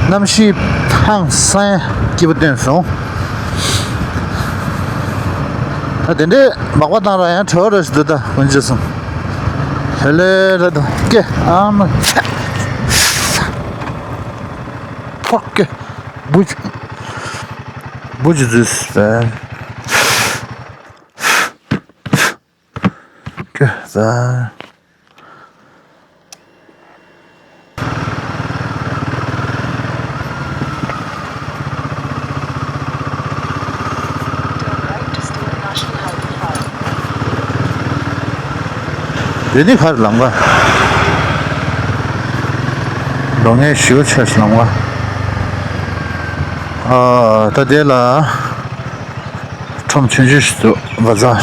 གནམ་གཤིས་ཧང་སང་སྐྱིད་པོ་བཏོན་སོང་། ད་དེ་འདྲའི་སྦག་སྦག་བཏང་ར་ཡང་བྲོ་བ་ར་ཞིག་འདུག་ད་དཀོན་མཆོག་གསུམ། ཧེ་ལེ་ར་ད་ཀེ་ཨ་མ་ཕོག་ཀེ་བུ་བུ་ཇི་ཛུས་པས། ཀྱེ་ཟ། དེ་ནི་ཁར་ལམ་ཀ། འགྲོ་ངེས་ཞུ་ཆེས་ལམ་ཀ། ཨ་ད་དེ་ལ། ཁྲོམ་ཆུང་ཆུང་ཞིག་འདུག་བ་ཛར།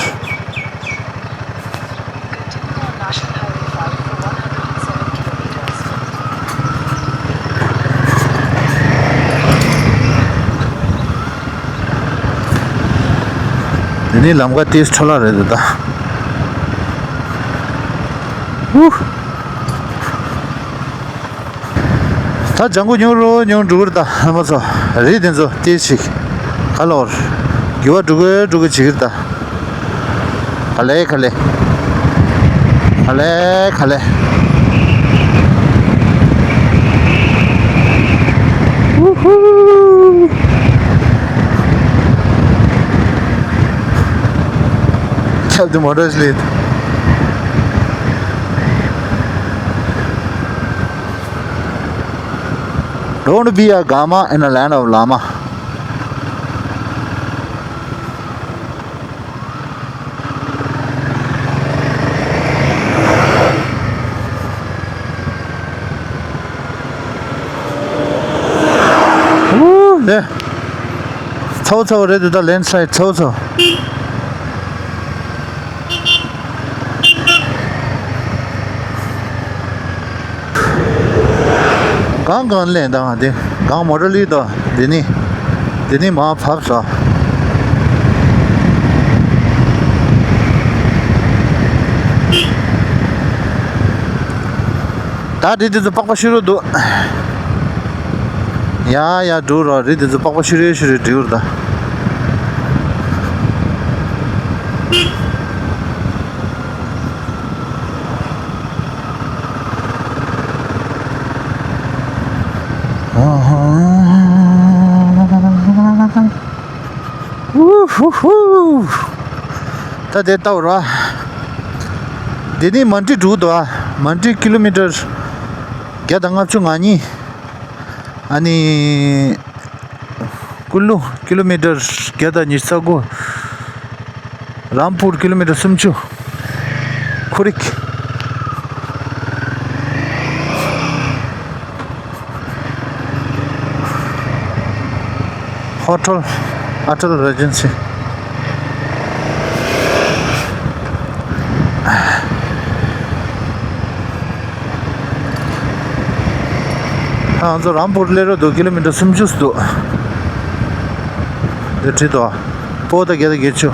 དེ་ནི་ལམ་ཀ་ཏིས་འཕྲོ་བརླག་རེད་འདུག་ད། ཨུ། ད་ལྗང་གུ་ཉུང་རུ་ཉུང་འགྲོ་གི་རེད་ད། རྣམ་པ་ཚོ་རི་དེ་ཚོ་ཏིས་ཞིག་ག་ལོར་འགྱུར་བ་འགྲོ་གི་འགྲོ་གི་བྱེད་ཀྱི་རེད་ད། ག་ལེ་ག་ལེ། ག་ལེ་ག་ལེ། ཨུ་ཧུ། ཁྱབ་དུ་མོ་ཊ་ལེད། Don't be a Gama in a land of Lama. ཨུ་ལེ། ཚ་བོ་ཚ་བོ་རེད་འདུག་ད། ལེན་སི་ལའེ་ཌི་ཚ་བོ་ཚ་བོ། གང་གང་ལེན་དང་དེ་གང་མོ་ཊ་ལི་དང་དེ་ནི་དེ་ནི་མ་བབས་སོ། ད་དེ་དེ་ཚོ་པགས་པ་ཤི་རུ་འདུག་ཡ་ཡ་འགྲོ་རོགས། རི་དེ་ཚོ་པགས་པ་ཤུ་རེ་ཤུ་རེ་འགྲིབ་ཡོད་རེད་ད། ཧུ་ཧུ། ད་དེ་ལྟ་བུ་ར། འདི་ནི་མན་ཏི་འགྲོ་འདུག་ཨ། མན་ཏི་ཀི་ལོ་མི་ཊར་བརྒྱ་དང་ལྔ་བཅུ་ང་གཉིས། ཨ་ནི། ཀུ་ལུ་ཀི་ལོ་མི་ཊར་བརྒྱ་དང་ཉི་ཤུ་རྩ་དགུ། རམ་པུར་ཀི་ལོ་མི་ཊར་སུམ་ཅུ། ཁུ་རིག་ཧོ་ཊལ་ཨ་ཊལ་རེ་ཇེན་སི། ང་ཚོ་རམ་པུར་སླེབས་རོགས་འདུག་ཀི་ལོ་མི་ཊར་སུམ་ཅུ་འདུག་དེ་བྲིས་འདུག་སྤོ་ད་བརྒྱ་དང་བརྒྱད་ཅུ།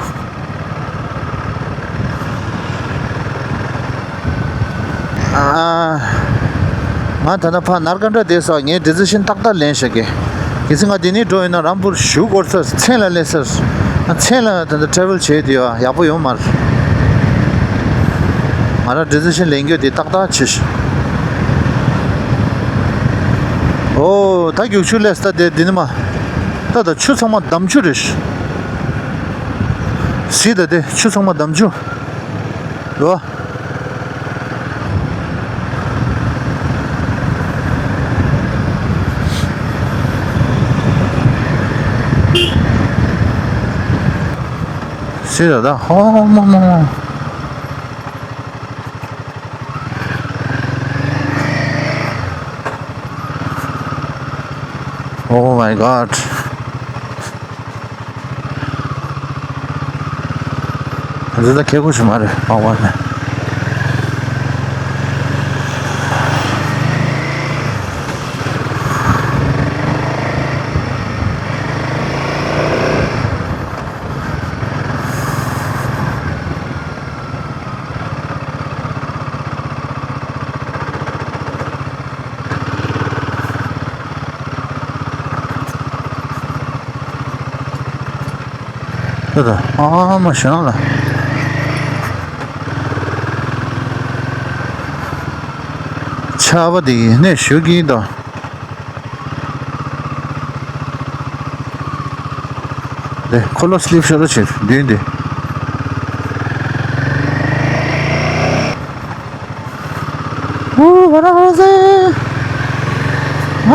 ཨ། ང་ད་ལྟ་ཕར་ནར་ཀན་ཌ་བསྡད་སོང་། ངས་ཌི་སི་ཤན་ཏག་ཏག་ལེན་བཞག་གི། གལ་སྲིད་ང་འདི་ནས་འགྲོ་ཡོད་ན་རམ་པུར་གཞུག་སྐོར་ཚར། མཚན་ལ་སླེབས་ཚར། ང་མཚན་ལ་ད་ལྟ་ཊེ་རེ་ཝལ་བྱས་དུས་ཡག་པོ་ཡོང་མ་རེད། ང་རང་ཌི་སི་ཤན་ལེན་རྒྱུ་དེ་ཏག་ཏག་བྱས་ཤག་ཨོ་ད་རྒྱུག་ཆུ་ལས་ད་དེ་འདི་ནི་མ། ད་ད་ཆུ་ཚང་མ་འདམ་ཆུ་རེད། གཟིགས་ད་དེ་ཆུ་ཚང་མ་འདམ་ཆུ། རེད་བ། གཟིགས་ད་ད་ཧོ་མ་མ་མ། Oh my god. འདི་ད་ཁེ་ཁུ་ཞིག་མ་རེད། ཨ་བ་ནས། ད་ད་ཨ་མ་ཞང་ལ། ཆར་པ་དེ་གནས་ཞུ་གིན་དང་། དེ་ཁོ་ལོ་སི་ལིབ་ཤོར་ལོ་ཆེ་མདུན་དེ། ཨུ་བ་ར་བ་ཟེ།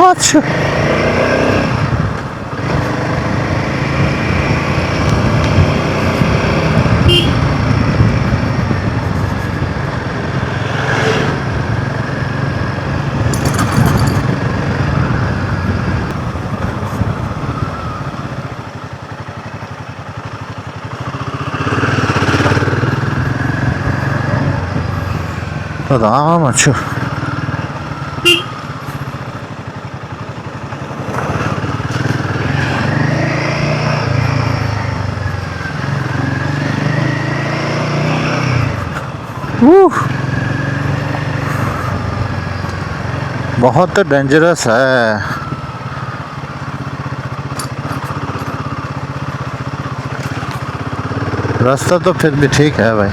ཨ་ཆུ། ད་ད་ཨ་མ་ཆུ། ओह! बहुत डेंजरस है। रास्ता तो फिर भी ठीक है भाई।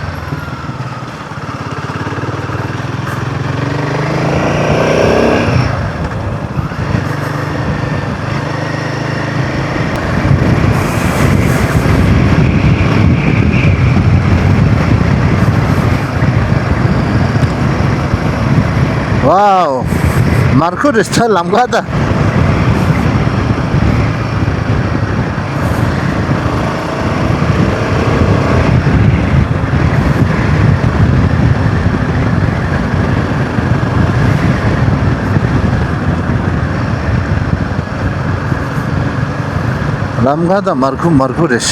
ཝའོ། མར་ཁུ་རེ་ས་ལམ་ཁ་ད། ལམ་ཁ་ད་མར་ཁུ་མར་ཁུ་རེད།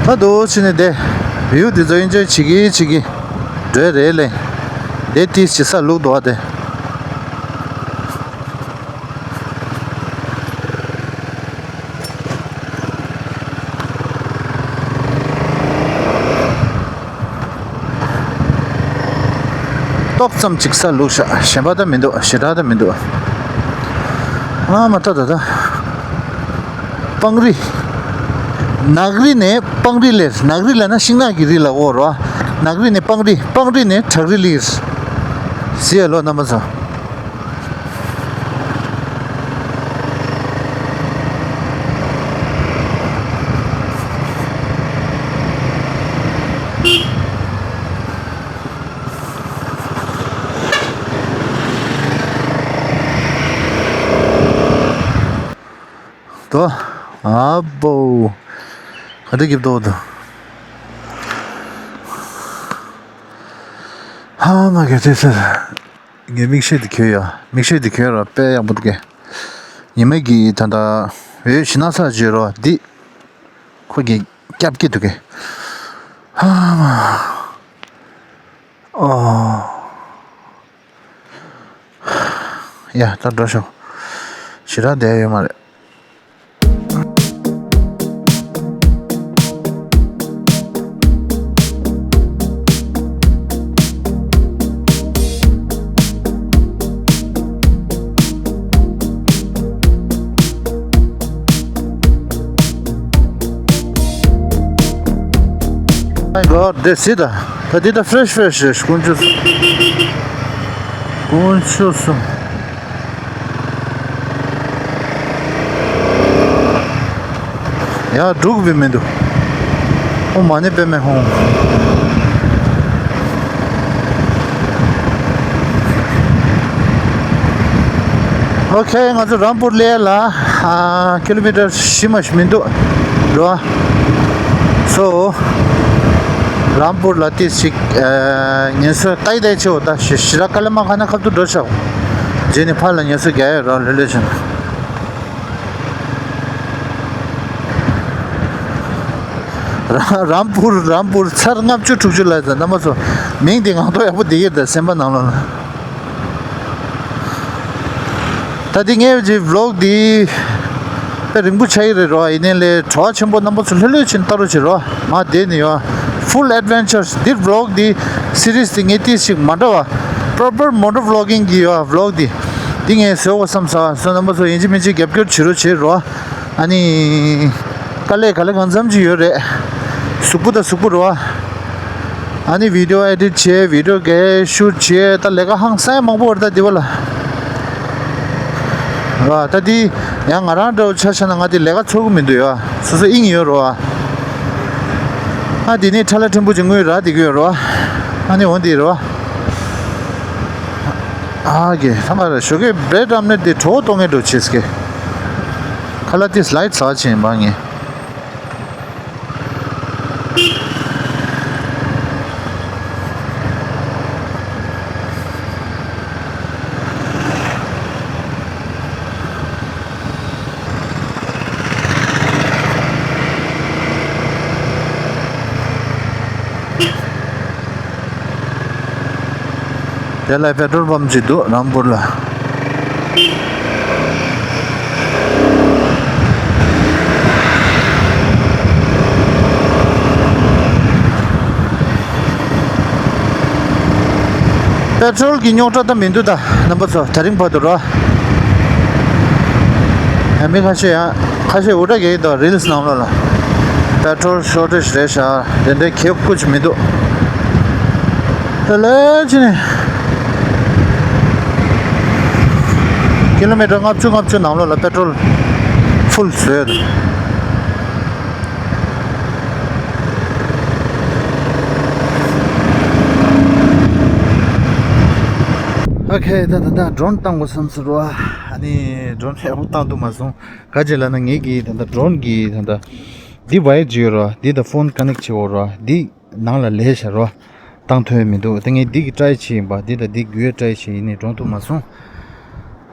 ད་དུ་ཕྱིན་ནས་དེ་བིའུ་དེ་ཚོ་ཨེན་ཇོའི་བྱེད་ཀྱི་བྱེད་ཀྱི་འགྲོ་རེད་ལེ། དེ་ཏིས་ཅི་ས་ལུག་འདུག་བ་དེ། ཏོག་ཙམ་ཅིག་ས་ལུག་ཤག་གཞན་པ་ད་མི་འདུག་ཞེ་དྲག་ད་མི་འདུག་ཨ་མ་ད་ད་ད། སྤང་རི། ནགས་རི་ནས་སྤང་རི་ལས། ནགས་རི་ལ་ན་ཤིང་ནགས་ཀྱི་རི་ལ་འོ་རོ། ནགས་རི་ནས་སྤང་རི། སྤང་རི་ནས་བྲག་རི་ལིར། ཟི་ཡ་ལོ་རྣམ་པ་ཚོ། དོ། ཨ་བོ། ག་འདྲ་གིབ་དོ་དོ། ཧ་མ་གེ་ཚེ་ཚེ། ངའི་མིག་ཤེལ་འདི་གྱོན་ཡ། མིག་ཤེལ་འདི་གྱོན་ར་དཔེ་ཡག་པོ་འདུག་གས། ཉི་མ་གི་ད་ལྟ་འོད་ཞི་ན་ས་བརྗོད་རོ་འདི། ཁོ་གི་སྐྱབས་ཀྱི་འདུག་གས། ཧ་མ། ཨོ། ཡ་ད་འགྲོ་ཤོག་ཞེ་དྲག་བསྡད་ཡོད་མ་རེད། My God, this is the, the, the fresh, fresh, fresh. ཀུན་སྤྱོད། ཨོ་ཆོས་སོང་། ཡ་འགྲུག་པའི་མི་འདུག་ཨོ་མ་ཎི་པདྨེ་ཧཱུྃ། ཨོ་ཁེ། ང་ཚོ་རམ་པུར་སླེབས་ལ་ཨ་ཀི་ལོ་མི་ཊར་བཞི་མ་ཞིག་མི་འདུག་འགྲོ། སོ། རམ་པུར་ལ་ཏིས་ཞིག་ཨ་ངལ་གསོ་ལྟ་ཡི་ལྟ་ཡི་བྱེད་འོ་ད་ཞི་ཞི་ར་ཀ་ལ་མ་ཁ་ན་ཁབ་ཏུ་འགྲོ་ཤག་རྗེས་ནས་ཕར་ལ་ངལ་གསོ་རྒྱག་ཡ་རོགས་ལྷོད་ལྷོད་བྱུང་། ར་རམ་པུར་རམ་པུར་ཚར་ལྔ་བཅུ་དྲུག་ཅུ་ལ་ཡིན་ཙང་རྣམ་པ་ཚོ། མིང་འདི་ངག་ཐོག་ཡག་པོ་འདི་ཡིན་ད་སེམས་པ་ནང་ལོགས་ལ། ད་འདི་ངའི་ཀྱི་ཝི་ལོག་འདི་དཔེ་རིང་པོ་ཆགས་ཀྱི་རེད་རོ། ཡིན་ནའི་ལས་བྲོ་བ་ཆེན་པོ་རྣམ་པ་ཚོ་ལྷོད་ལྷོད་ཕྱིན་ལྟ་རོགས་བྱེད་རོ། མ་བསྡད་ནས་ཡོད། Full adventures འདི་ཝི་ལོག་འདི་སི་རིས་འདི་ངས་ཏིས་ཞིག་མ་འདྲ་བ། Proper motor vlogging གི་ཡོད་ཝི་ལོག་འདི། འདི་ངས་བཟོས་དགོས་བསམ་ས་སོ། རྣམ་པ་ཚོ་ཡིན་གཅིག་མིན་གཅིག་རྒྱབ་སྐྱོར་བྱེད་རོགས་བྱེད་རོ། ཨ་ནི། དཀའ་ལས་ག་ལེ་གང་འཚམ་ཅིག་ཡོད་རེད། གཟུགས་པོ་དང་གཟུགས་པོ་རེད་བ། ཨ་ནི་བི་ཌིའོ་ཨེ་ཌིཊ་བྱས། བི་ཌིའོ་གས་ཤུཊ་བྱས། ད་ལས་ཀ་ཧང་སང་མང་པོ་རེད་ད་འདི་བ་ལ། ར་ད་འདི་ཡང་ང་རང་འདྲ་བོ་ཆ་བཞག་ན་ང་འདི་ལས་ཀ་ཚོར་གི་མི་འདུག་ཡ། སོ་སོ་དབྱིངས་ཡོད་རེད་བ། ཨ་འདི་ནི་ཁྲ་ལ་ཕྲན་བུ་ཅིག་དངུལ་རག་བསྡད་ཀྱི་ཡོད་རེད་བ། ཨ་ནི་འོ་འདི་རེད་བ། ཨ་གེ་ཐ་མ་ར་ཞོགས་ཀས་བྲེཌ་ཨོམ་ལེཊ་འདི་གྲོགས་གཏོང་མཁན་འགྲོ་བྱེད་སྐད། ཁ་ལག་དེ་སི་ལའི་ཌི་ཟ་བྱེད་ཡིན་པ་ངས། དེ་ལ་པེ་ཊོལ་པམ་ཅིག་འདུག་རམ་པུར་ལ། པེ་ཊོལ་གྱི་རྙོག་དྲ་ད་མི་འདུག་ད་རྣམ་པ་ཚོ། དེ་རིང་བར་དུ་རོ། ཡང་མི་ཁ་ཤས་ཡང་ཁ་ཤས་འུར་སྒྲ་རྒྱག་གི་འདུག་རིལ་སི་ནང་ལོགས་ལ། པེ་ཊོལ་ཤོར་ཊེཇ་རེད་ཤག་དེ་འདྲའི་གེབ་ཀུ་ཅིག་མི་འདུག་དེ་ལས་ཕྱིན་ནས་ཀི་ལོ་མི་ཊར་ལྔ་བཅུ་ལྔ་བཅུ་ནང་ལོགས་ལ་པེ་ཊོལ་ཕུལ་བཟོས་འདུག་ཨོ་ཁེ། ད་ད་ད་ཌོ་རོན་བཏང་དགོས་བསམ་ཟེར་བ། ཨ་ནི་ཌོ་རོན་ཡག་པོ་བཏང་ཐུབ་མ་སོང་། ག་ཅི་ལབ་ན་ངེད་ཀྱི་ད་ལྟ་ཌོ་རོན་གྱི་ད་ལྟ་འདི་ཝའི་ཡར་ཅིག་ཡོད་ར། འདི་དང་ཕོན་ཀ་ནེག་བྱེད་འོ་ར། འདི་ནང་ལ་ལས་བྱ་ར། བཏང་ཐུབ་མི་འདུག་དེ་ངས་འདི་གི་ཊ་རའི་བྱེད་ཡིན་པ། འདི་དང་འདི་རྒྱུ་ཡའི་ཊ་རའི་བྱེད་ཡིན་ནའི་འགྲོ་ཐུབ་མ་སོང་།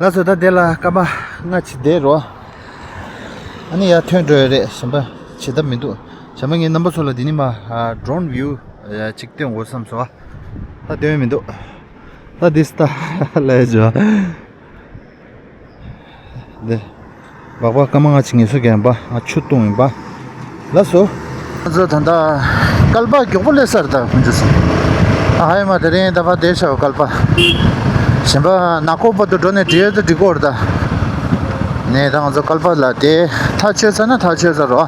ལགས་སོ། ད་དེ་ལ་སྐར་མ་ལྔ་ཅིག་བསྡད་རོགས། ཨ་ནི་ཡར་ཐོན་འགྲོ་ཡ་རེད། གཞན་པ་བྱེད་ཐབས་མི་འདུག་གཞན་པ་ངས་རྣམ་པ་ཚོ་ལ་འདི་ནི་མ་ཌོ་རོན་ཝིའུ་ཅིག་སྟོན་དགོས་བསམ་སོང་། ད་སྟོན་མི་འདུག་ད་འདི་སྟ་ལས་བྱོས། འདི། སྦག་སྦག་སྐར་མ་ལྔ་ཅིག་ངལ་གསོ་རྒྱག་ཡིན་པ། ང་ཆུ་བཏུང་ཡིན་པ། ལགས་སོ། ང་ཚོ་ད་ལྟ་སྐལ་པ་མགྱོགས་པོ་སླེབས་ཚར། ད་ཁོང་ཚོ་སོང་། ཨ་ཧའི་མ་དེ་རིང་ད་ཕར་བསྡད་ཤག་སྐལ་པ། གཞན་པ་ནག་ཁོག་བར་དུ་འགྲོ་ནས་བྲིས་ཡོད་དུ་འགྲིག་གོ་རེད་ད། ནས་ད་ང་ཚོ་སྐལ་པ་ལ་དེ་ཐག་ཆོད་ཚར་ན་ཐག་ཆོད་ཚར་རོ།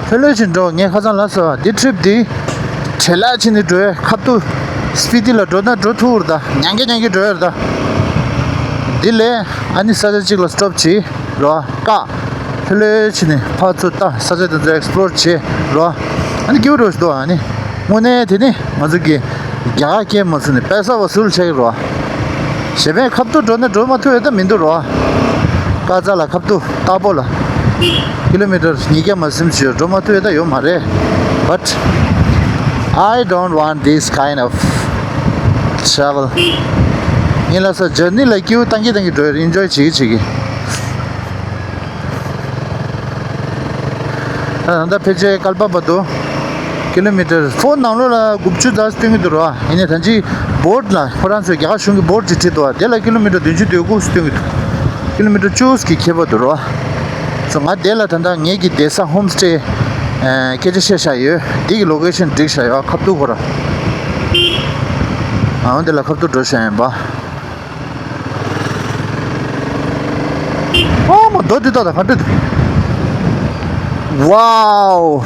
ལྷོད་ལྷོད་ཅིག་འགྲོ། ངས་ཁ་སང་ལབ་སོང་། འདི་ཊི་རིབ་འདི་བྲེལ་ལ་ཕྱིན་ནས་འགྲོ་ཡ། ཁ་ཐུག་སྤི་ཏི་ལ་འགྲོ་ན་འགྲོ་ཐུབ་རེད་ད། ཉན་གི་ཉན་གི་འགྲོ་ཡ་རེད་ད། འདི་ལས་ཨ་ནི་ས་ཆ་གཅིག་ལ་སི་ཊོབ་བྱེད་རོ། བཀག་ལྷོད་ལྷོད་ཕྱིན་ནས་ཕར་ཚུར་ལྟ། ས་ཆ་དེ་ཚོ་ཨེག་སི་པི་ལོར་བྱེད་རོ། ཨ་ནི་སྐྱིད་པོ་འགྲོ་ཞིག་འདུག་ཨ་ནི་དངོས་གནས་དེ་ནི་ང་ཚོ་གི་རྒྱ་གར་སྐད་མ་བཟོས་ནས་པེ་ས་བ་སུལ་བྱེད་ཀྱི་རོ། གཞན་པའི་ཁ་ཐུག་འགྲོ་ན་འགྲོ་མ་ཐུབ་ཡ་ད་མི་འདུག་རོ། ཀ་ཙ་ལ་ཁ་ཐུག་ལྟ་བུ་ལ་ཀི་ལོ་མི་ཊར་ཉིས་བརྒྱ་མ་ཟིན་ཞིག་འགྲོ་མ་ཐུབ་ཡ་ད་ཡོད་མ་རེད། But I don't want this kind of travel. ངས་ལབ་སོང་། ཇར་ནི་ལ་སྐྱིད་པོ་བཏང་གི་བཏང་གི་འགྲོ་ཡ། ཨེན་ཇོའི་བྱེད་ཀྱི་བྱེད་ཀྱི། ད་ད་ལྟ་ཕལ་ཆེར་སྐལ་པ་བར་དུ་ཀི་ལོ་མི་ཊར་ཕོན་ནང་ལོགས་ལ་དགུ་བཅུ་ཙམ་སྟོན་གྱི་འདུག་རོ། ཡིན་ནའི་ད་ཅི་བོཌ་ལ་ཁོ་རང་ཚོས་རྒྱ་གར་གཞུང་གི་བོཌ་ཅིག་བྲིས་འདུག་དེ་ལ་ཀི་ལོ་མི་ཊར་བདུན་ཅུ་དོན་དགུ་སྟོན་གྱི་འདུག་ཀི་ལོ་མི་ཊར་བཅུ་གི་ཁྱད་པར་འདུག་རོ། སོ་ང་དེ་ལ་ད་ལྟ་ངེད་ཀྱི་བསྡད་ས་ཧོམ་སི་ཊེ་སྐད་ཆ་བཤད་བཞག་ཡོད། འདི་གི་ལོ་ཀེ་ཤན་བསྒྲིགས་བཞག་ཡོད། ཁ་ཐུག་ཁོ་ར། ཨ་འོ་འདི་ལ་ཁ་ཐུག་འགྲོ་བཞག་ཡིན་པ། ཨོ་མ། རྡོ་འདི་ལྟ་དང་ག་འདྲ་འདུག་ཝའོ།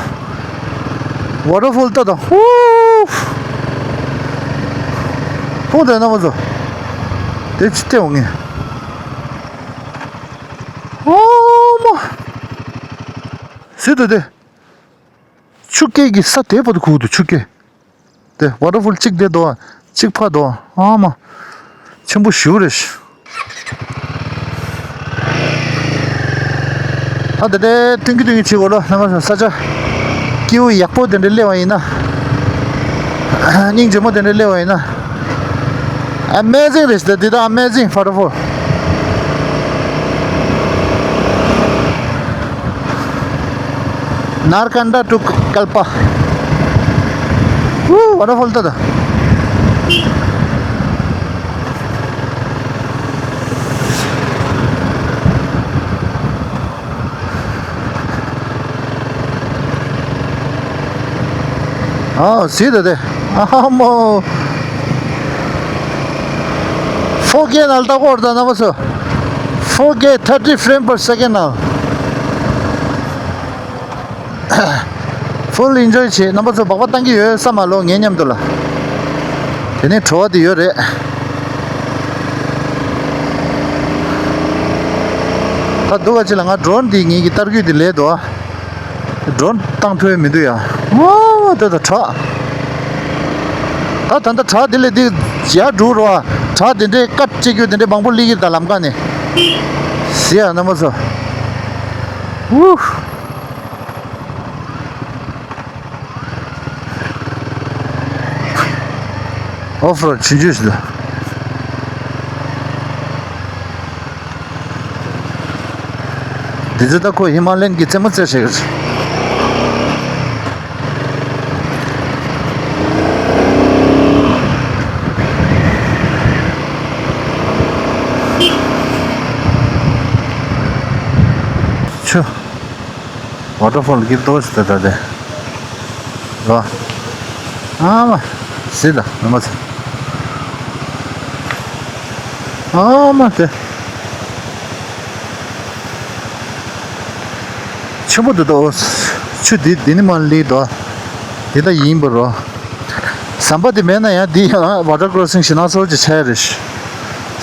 ཝ་ཊར་ཕོལ་ལྟ་དང་། ཧུ། ཧུ་དེ་ན་མ་ཚོ། དེ་ཅི་སྟེ་འོང་ངེ། ཨོ་མ། སི་ཏུ་དེ། ཆུ་སྐེད་ཀྱི་ས་དེ་བར་དུ་ཁུག་འདུག་ཆུ་སྐེད། དེ་ཝ་ཊར་ཕོལ་གཅིག་དེ་འདུག་ཨ། གཅིག་ཕ་འདུག་ཨ། ཨ་མ། ཆེན་པོ་ཞེ་པོ་རེད། ད་དེ་འདྲའི་ཐུང་གི་ཐུང་གི་བྱེད་དགོས་ལོ། ནང་ས་ཆ་སྐྱིད་པོ་ཡག་པོ་དེ་འདྲ་སླེབས་པ་ཡིན་ན། སྙིང་རྗེ་མོ་དེ་འདྲ་སླེབས་པ་ཡིན་ན། Amazing རེད། འདི་ད་amazing waterfall. Narkanda to Kalpa. Woo, waterfall ད་ད། ཨ་ཟེར་ད་དེ། ཨ་མོ། ཕོར་ཀེ་ནང་ལྟ་སྐོར་དང་རྣམ་པ་ཚོ། ཕོར་ཀེ thirty frame per second ནང་། Full enjoy བྱེད། རྣམ་པ་ཚོ་སྦག་སྦག་བཏང་གི་ཡོད་ས་མ་ལོ་ངའི་མཉམ་དུ་ལ། དེ་ནས་བྲོ་བ་དེ་ཡོད་རེད། ད་སྡུག་ག་ཅི་ལ་ང་ཌོ་རོན་འདི་ངེད་ཀྱི་ཏར་སྐུད་འདི་ལས་འདུག་ཨ། ཌོ་རོན་བཏང་ཐུབ་ཡ་མི་འདུག་ཡ། ཨོ་དེ་ད་བྲག་ད་ད་ལྟ་བྲག་འདི་ལས་འདི་ཡར་འགྲོ་རོགས་ཨ། བྲག་འདི་འདྲའི་ཀཊ་བྱེད་རྒྱུ་འདི་འདྲའི་མང་པོ་སླེབས་ཀྱི་ད་ལམ་ཁ་ནས། ཟེར་ཡ་རྣམ་པ་ཚོ། ཨུ། Off road ཆུང་ཆུང་ཞིག་ལ། འདི་ཚོ་ད་ཁོ་ཧི་མ་ལ་ཡན་གྱི་རྩེད་མོ་རྩེ་བྱེད་ཀྱི་རེད། ཆུ། ཝ་ཊར་ཕོལ་གྱི་ཏོག་ཙམ་ད་ལྟ་དེ། རོ། ཨ་མ། ཟི་ད་མི་མ་ཚ། ཨ་མ་དེ། ཆེན་པོ་འདུག་ཏོ། ཆུ་འདི་འདི་ནི་མ་ལི་དོ། འདི་ད་ཡིན་པ་རོ། ཟམ་པ་འདི་མེད་ན་ཡང་འདི་ཡང་ཝ་ཊར་ཀོ་རོ་སིང་ཞེ་ན་སོ་ཅིག་ཆགས་རེད།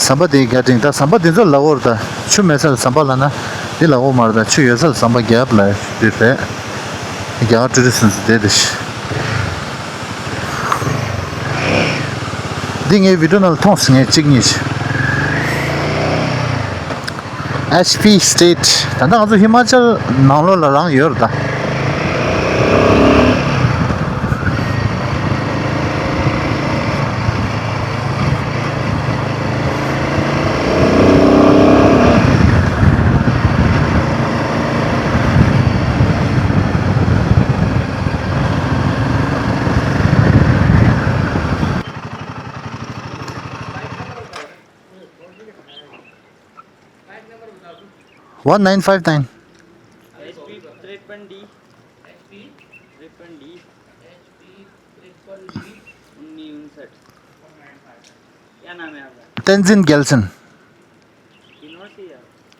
ཟམ་པ་འདི་ག་ཏིང་ད་ཟམ་པ་འདི་ཚོ་ལ་འོར་ད་ཆུ་མེད་ས་ལ་ཟམ་པ་ལ་ན་འདི་ལ་འོ་མར་ད་ཆུ་ཡོད་ས་ལ་ཟམ་པ་རྒྱབ་ལ་འདི་རེད། རྒྱ་གར་ཊུ་རི་སི་ཊི་འདི་རེད། འདི་ངའི་བི་ཌིའོ་ནང་ལ་མཐོང་སོང་ངས་གཅིག་གཉིས་ཤིག H P State ད་ལྟ་ང་ཚོ་ཧི་མ་ཅལ་ནང་ལོགས་ལ་རང་ཡོད་རེད་ད། One nine five nine. H P त्रिपन D। त्रिपन D। उन्नीस उनसठ। क्या नाम है आपका? Tenzin Gyaltshen. Vinod से या?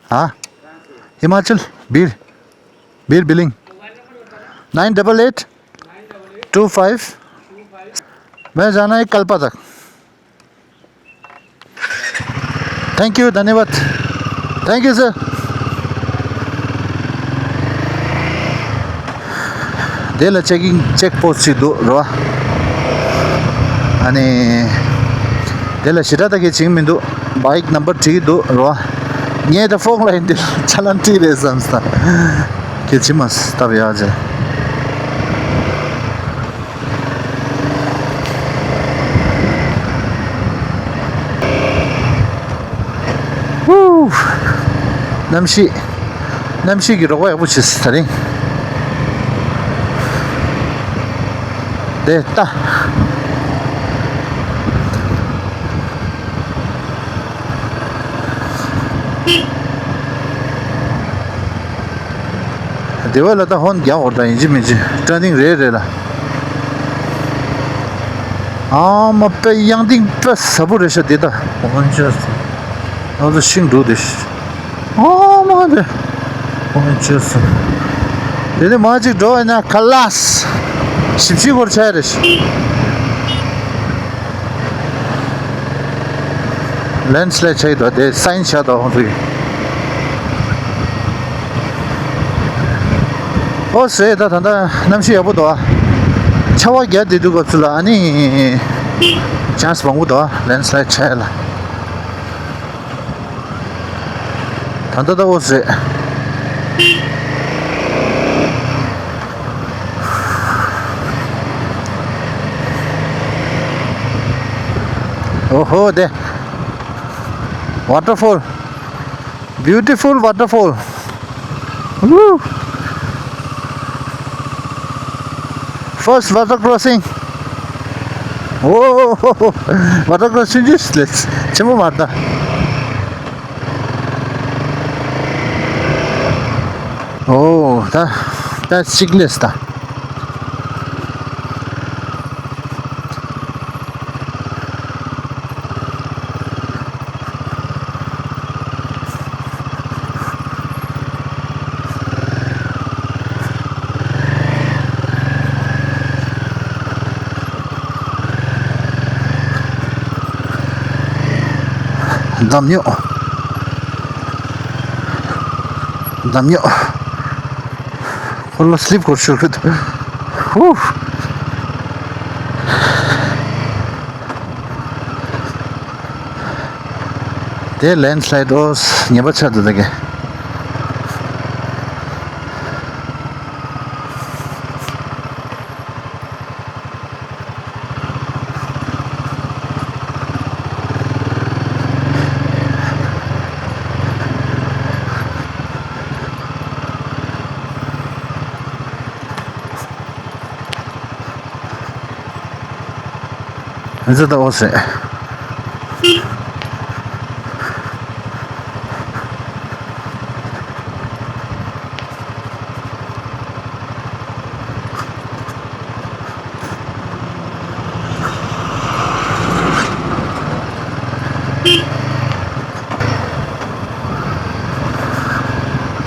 हाँ। कहाँ से? हिमाचल, बीर। बीर बिलिंग। मोबाइल नंबर बताना। Nine double eight two five। मैं जाना है कल्पा तक। Thank you, धन्यवाद। Thank you, sir. དེ་ལ་ཅེག་ཨིན་ཅེག་པོ་སི་ཊི་ཅིག་འདུག་རོ། ཨ་ནི། དེ་ལ་ཞེ་དྲག་ད་གའི་བྱེད་ཀྱི་མི་འདུག་བྷའིཀ་ནམ་བར་བྲིས་ཀྱི་འདུག་རོ། ངས་ད་ཕོག་ལ་ཡིན་དེ་ཅ་ལན་བྲིས་རེད་བསམ་སྟ། གལ་ཆེ་མ་སྟབས་ཡག་ཅེ། ཧུ། གནམ་གཤིས། གནམ་གཤིས་ཀྱི་རོགས་པ་ཡག་པོ་བྱེད་ད་རིང་། དེ་ལྟ། དེ་བས་ལ་ད་ཧོན་རྒྱག་འོར་ད་ཡིན་གཅིག་མིན་གཅིག་ཊར་ནིང་རེད་རེད་ལ། ཨ་མ་དཔེ་གཡང་ཏིང་དཔེ་ཟབ་པོ་རེད་ཤག་འདི་ད། ཧོན་ཅོས། ང་ཚོ་ཤིང་འབྲུག་དེ། ཨ་མ་དེ། ཧོན་ཅོས། དེ་ནི་མ་གཅིག་འགྲོ་བས་ན་ཁ་ལགས། ཞིབ་ཞིབ་བོར་ཆགས་རེད་ཤག་ལེན་སི་ལའེ་ཌི་བྱས་འདུག་དེ་སའིན་བཞག་འདུག་ཁོང་ཚོ་གིས། ཨོ་ཟེ། ད་ད་ལྟ་གནམ་གཤིས་ཡག་པོ་འདུག་ཨ། ཆར་པ་རྒྱག་བསྡད་དུས་སྐབས་སུ་ལ་ཨ་ནི་ཅན་སི་མང་པོ་འདུག་ཨ། ལེན་སི་ལའེ་ཌི་བྱས་ལ། ད་ལྟ་ད་ཨོ་ཟེ། ཨོ་ཧོ་དེ། Waterfall. Beautiful waterfall. Woo! First water crossing. Oh, water crossing is less. ཆེན་པོ་མ་རེད་ད། ཨོ་ད་ད་གཅིག་ལས་ད། འདམ་ཉོ། འདམ་ཉོ། ཁོ་ལ་སི་ལིབ་སྐོར་ཤོར་གི་འདུག་ཧུ། དེ་ལེན་སི་ལའེ་ཌི་ཨོ་ཉེས་པ་ཆགས་འདུག་ད་གི། ཨ་ཙི་ད་ཨོ་ཟེ། ད་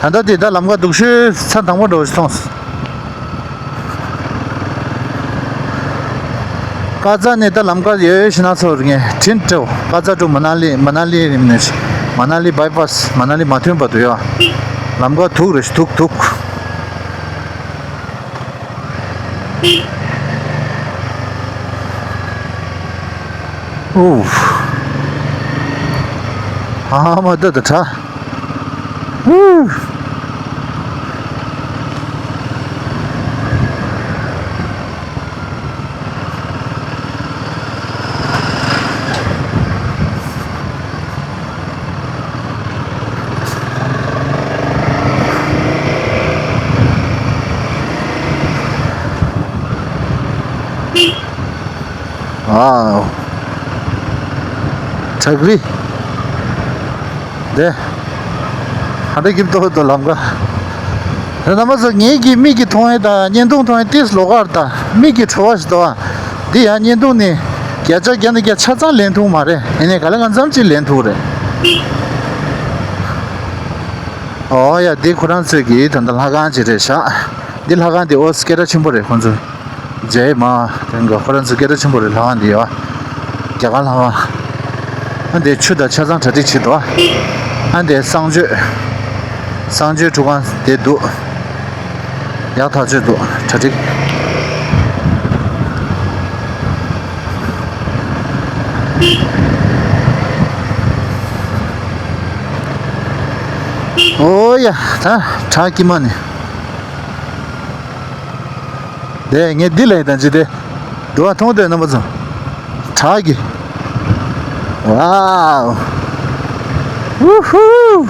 ལྟ་དེ་ད་ལམ་ཁ་སྡུག་ཤོས་ཚ་དང་པོ་འགྲོ་སོང་། ཀ་ཛ་ནས་ད་ལམ་ཁ་ཡོད་ཤི་ན་ཚོར་ངས་དྲིན་སྤྲོ། ཀ་ཛ་ཏུ་མ་ན་ལི། མ་ན་ལི་རིམ་ནས་མ་ན་ལི་བྷའི་པཱ་སི། མ་ན་ལི་མ་ཐོན་བར་དུ་ཡོད། ལམ་ཁ་དུག་རེད། དུག་དུག་ཨུ། ཨ་མ་ད་ད་ཁྲ། ཨུ། ཨའོ། ཁྲག་རི། དེ། ཧ་ད་གིབ་ཏོ་ཏོ་ལམ་ཀ། རེད་ན་མ་ཟོ་ངེད་ཀྱི་མིག་གིས་མཐོང་ཡས་དང་བརྙན་ཐུང་མཐོང་ཡས་ཏིས་ལོགས་ཀར་དང་མིག་གིས་བྲོ་བ་ཞིག་འདུག་ཨ། འདི་ཡང་བརྙན་ཐུང་ནི་བརྒྱ་ཆ་བརྒྱ་ནས་བརྒྱ་ཆ་ཚང་ལེན་ཐུབ་མ་རེད། ཡིན་ནའི་ག་ལེ་གང་འཚམ་ཅིག་ལེན་ཐུབ་རེད། ཨོ་ཡ། འདི་ཁོ་རང་ཚོས་ཀྱི་ད་ལྟ་ལྷ་ཁང་ཅིག་རེད་ཤག་འདི་ལྷ་ཁང་འདི་ཨོ་སི་ཀེ་ར་ཆེན་པོ་རེད་ཁོང་ཚོ། རྗེས་མ་དེ་འགའ་ཁོ་རང་ཚོ་སྐད་གྲགས་ཆེན་པོ་རེད། ལྷ་ཁང་འདི་ཡོད། རྒྱ་གར་ལྷ་ཁང་། ཨ་འདི་ཆུ་དང་ཆ་ཚང་གྲ་སྒྲིག་བྱེད་དོ། ཨ་འདི་གསང་སྤྱོད། གསང་སྤྱོད་ཁྲུས་ཁང་དེ་འདུག་ཡག་ཐག་ཆོད་འདུག་གྲ་སྒྲིག་ཨོ་ཡ། ད་བྲག་དཀྱིལ་མ་ནས། དེ་ངས་འདི་ལས་དང་ཅི་དེ། འགྲོ་བ་མཐོང་དེ་རྣམ་པ་ཚོ། བྲག་གི། ཝའོ། ཝུ་ཧུ།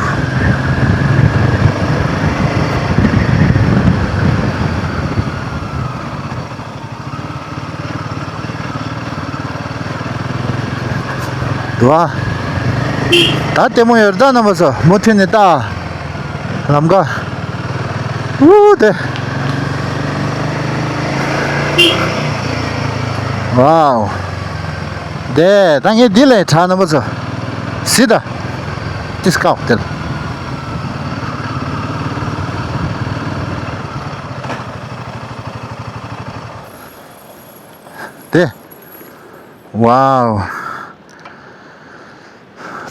འདུག་ཨ། ད་ལྟད་མོ་ཡོད་རེད་ད་རྣམ་པ་ཚོ། མུ་མཐུད་ནས་ལྟ། ལམ་ཀ་ཨུ་དེ། ཝའོ། དེ་ད་ངས་འདི་ལས་དྲག་རྣམ་པ་ཚོ། གཟིགས་དང་། ཏིས་ཀའོ་དེ་ལ། དེ། ཝའོ།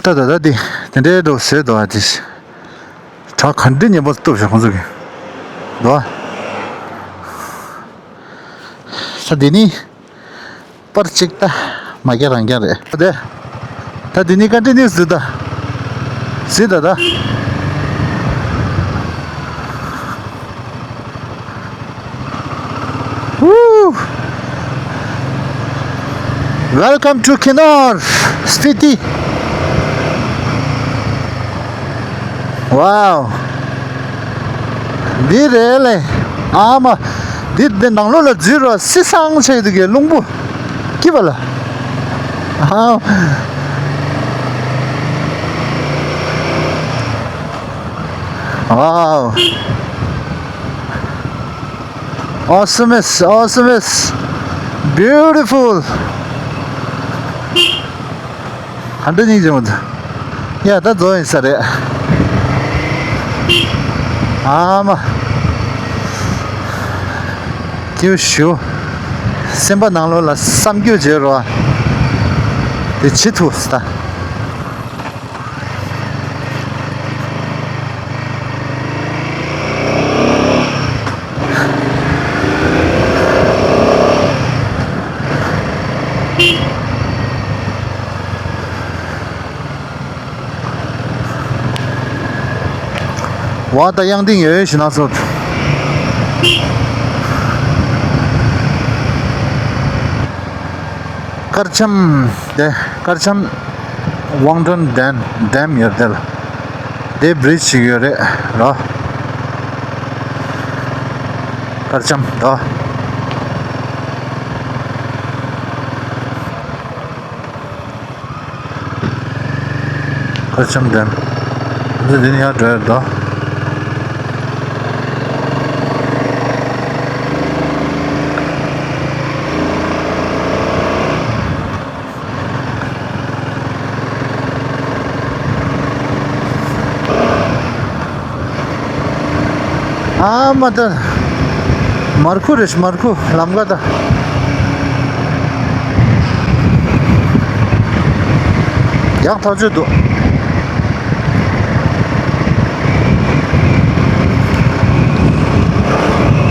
ད་ད་ད་འདི་དེ་འདྲའི་འགྲོ་ཟེར་འདུག་ཨ། དེ་བྲག་ག་འདྲ་མཉེན་པོ་སྟོབས་ཤིག་ཁོང་ཚོ་གི་འདུག་ཨ། ས་འདི་ནི་པར་གཅིག་ད་མ་རྒྱ་རང་རྒྱ་རེད་དེ། ད་འདི་ནི་ག་འདྲ་ནི་ཟི་ད་ཟི་ད་ད། Woo! Welcome to Kinnaur, Spiti. Wow. འདི་རེད་ལེ། ཨ་མ། འདི་འདི་ནང་ལོགས་ལ་འཛུལ་རོགས། བསིལ་སང་ཆེ་འདུག་གི་རླུང་བུ། སྐྱིད་པ་ལ། ཨ། Wow. Awesome, awesome, beautiful. ག་འདྲ་སྙིང་རྗེ་མོ་འདུག་ཡ་ད་རྫོགས་ཡིན་ས་རེད། ཨ་མ། སྐྱིད་ཞུ། སེམས་པ་ནང་ལོགས་ལ་བསམ་རྒྱུ་བརྗོད་རོགས། དེ་བྱེད་ཐུབ་ས། བ་ད་དབྱངས་ཏིང་ཡོད་ཞིག་ན་སོ། དཀར་ཆམ་དེ་དཀར་ཆམ་ཝང་ཏོན་ཌེམ་ཌེམ་ཡོད་དེ་ལ། དེ་བྷི་རིཇ་ཞིག་ཡོད་རེད་རོ། དཀར་ཆམ་དོ། དཀར་ཆམ་ཌེམ། འདི་འདི་ནས་ཡར་འགྲོ་ཡག་འདུག་ཨ་མ་ད། མར་ཁུ་རེད། མར་ཁུ་ལམ་ཀ་ད། ཡག་ཐག་ཆོད་འདུག་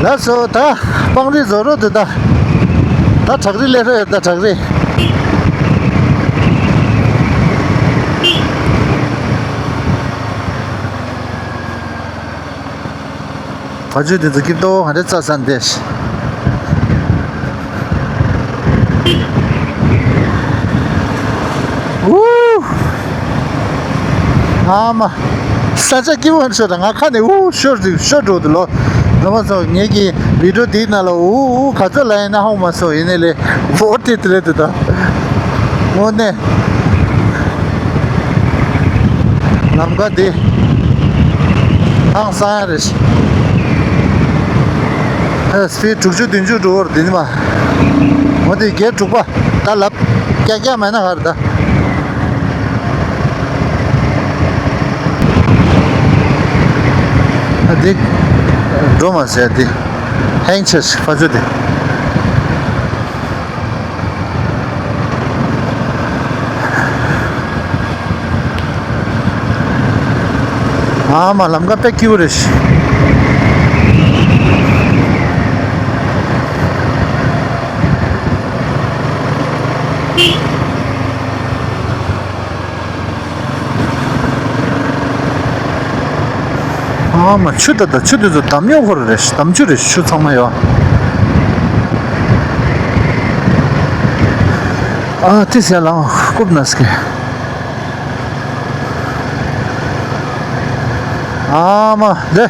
ལགས་སོ། ད་སྤང་རི་བཟོ་རོགས་འདུག་ད། ད་བྲག་རི་སླེབས་རོགས་ཡོད། ད་བྲག་རི། བ་ཕྱུགས་དེ་ཚོ་སྐྱིད་ཏོ་ག་འདྲ་རྩྭ་ཟ་འདི། ཨུ། ཨ་མ། ས་ཆ་སྐྱིད་པོ་ཤོར་དང་ང་ཁ་ནས་ཨུ་ཤོར་ཟིག་ཤོར་འགྲོ་འདུག་ལོ། ལོ་མ་སོ་ངེད་ཀྱི་བི་ཌིའོ་འདིའི་ནང་ལ་ཨུ་ཨུ་ག་ཚོད་ལ་ཡིན་ན་ཧོ་མ་སོ་ཡིན་ནི་ལས་བོ་ཏི་ཏི་རེད་འདུག་ད། དངོས་གནས། ལམ་ཀ་འདི་ཧང་སང་ཡ་རེད། ཨ་སྤི་དྲུག་ཅུ་བདུན་ཅུ་འགྲོ་བར་འདི་ནི་མ། འོ་དེ་བརྒྱད་དྲུག་པ་ད་ལབ་ཀྱག་ཀྱག་མེད་ན་ག་རེ་ད། ཨ་འདི་འགྲོ་མ་ཟེར་འདི་ཧེང་ཆེ་ཕ་ཆུ་འདི། ཨ་མ་ལམ་ཀ་དཔེ་སྐྱིད་པོ་རེད་ཤག་ཨ་མ་ཆུ་ད་ད་ཆུ་དེ་ཚོ་འདམ་ཉོ་ཁོ་ར་རེད། འདམ་ཆུ་རེད། ཆུ་ཚང་མ་ཡོད། ཨ་ཏི་སེ་ལང་རྐུབ་ན་སྐེ། ཨ་མ་ལེ།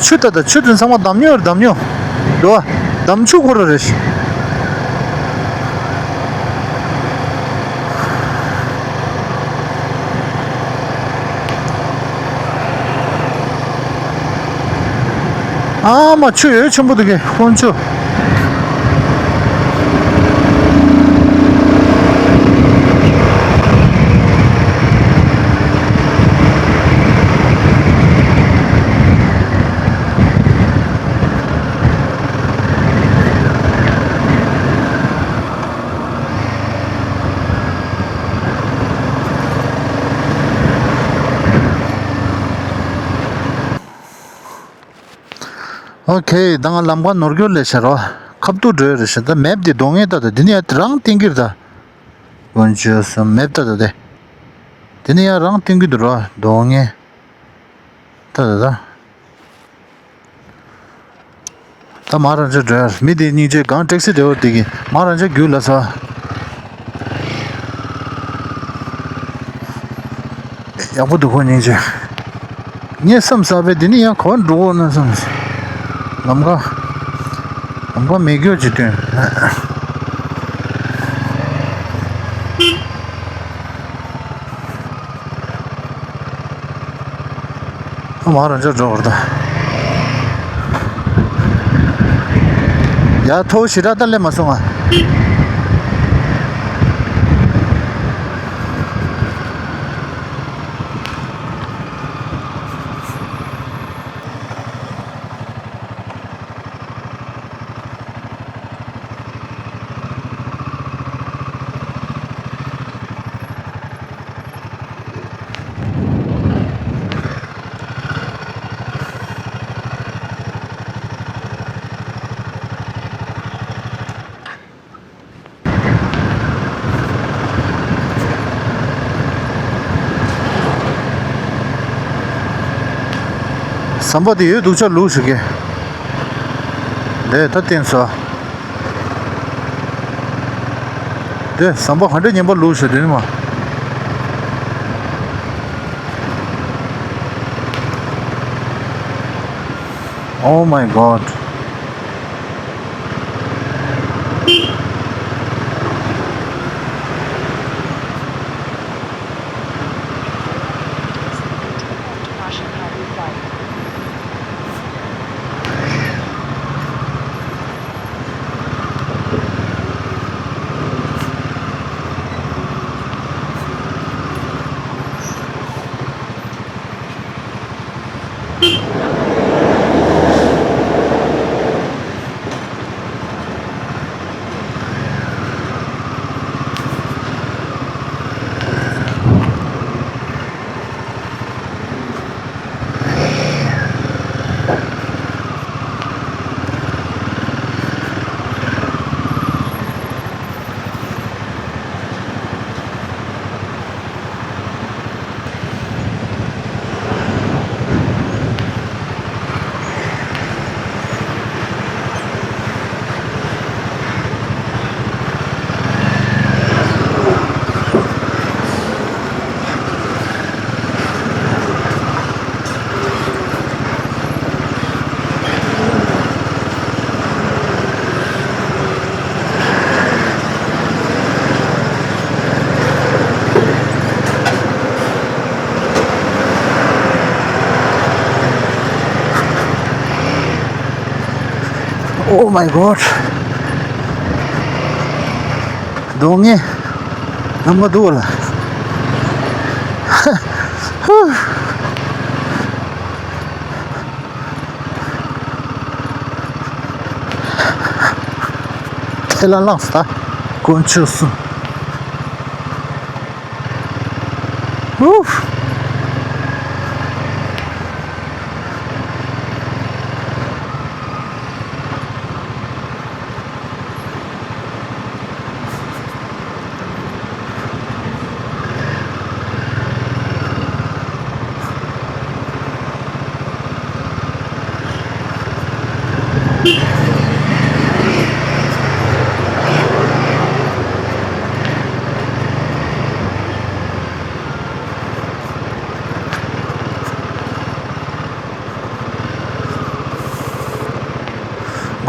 ཆུ་ད་ད་ཆུ་དེ་ཚང་མ་འདམ་ཉོ་རེད། འདམ་ཉོ་རེད་བ། འདམ་ཆུ་ཁོ་ར་རེད། ཨ་མ་ཆུ་ཡོད་ཆེན་པོ་འདུག་གི་ཁོང་ཆུ། ཨོ་ཁེ། ད་ང་ལམ་ཁ་ནོར་འཁྱོལ་ལས་བྱ་རོགས། ཁ་བཏུ་འགྲོ་ཡ་རེད་ཤག་ད་མེབ་དེ་གདོང་ངེས་ལྟ་ད། དེ་ནི་ཡང་རང་བསྟན་གྱི་རེད་ད། དཀོན་མཆོག་གསུམ། མེབ་ལྟ་ད་དེ། དེ་ནི་ཡང་རང་བསྟན་གྱི་འདུག་རོ། གདོང་ངེས་ལྟ་ད་ད། ད་མ་རང་ཅག་འགྲོ་ཡ། མི་དེ་སྙིང་རྗེ། གང་ཊེག་སི་འདྲ་བོ་དེ་གི་མ་རང་ཅག་རྒྱུགས་ལ་ས། ཡག་པོ་འདུག་གོ། སྙིང་རྗེ། ངས་བསམ་ས་བས་འདི་ནི་ཡང་ག་པར་འགྲོ་གོ་ན་བསམ། ལམ་ཁ། ལམ་ཁ་མེད་རྒྱུ་ཅིག་སྟོན། ཨ་མ་རང་ཅག་འགྲོ་བར་ད། ཡ་ཐོ་ཞེ་དྲག་ད་སླེབས་མ་སོང་ང་། ཟམ་པ་དེ་ཡོད་འདུག་ཆ་ལུགས་ཞིག་གི། འདས་ད་བསྟན་སོ། དེ་ཟམ་པ་ག་འདྲ་ངན་པ་ལུགས་ཞིག་དེ་ནི་མ། Oh my God. Oh my God. གདོང་ངེས། ལམ་ཁ་འདུག་ལ། ཐལ་ལ་ལངས་ས། དཀོན་མཆོག་གསུམ། ཨུཧ།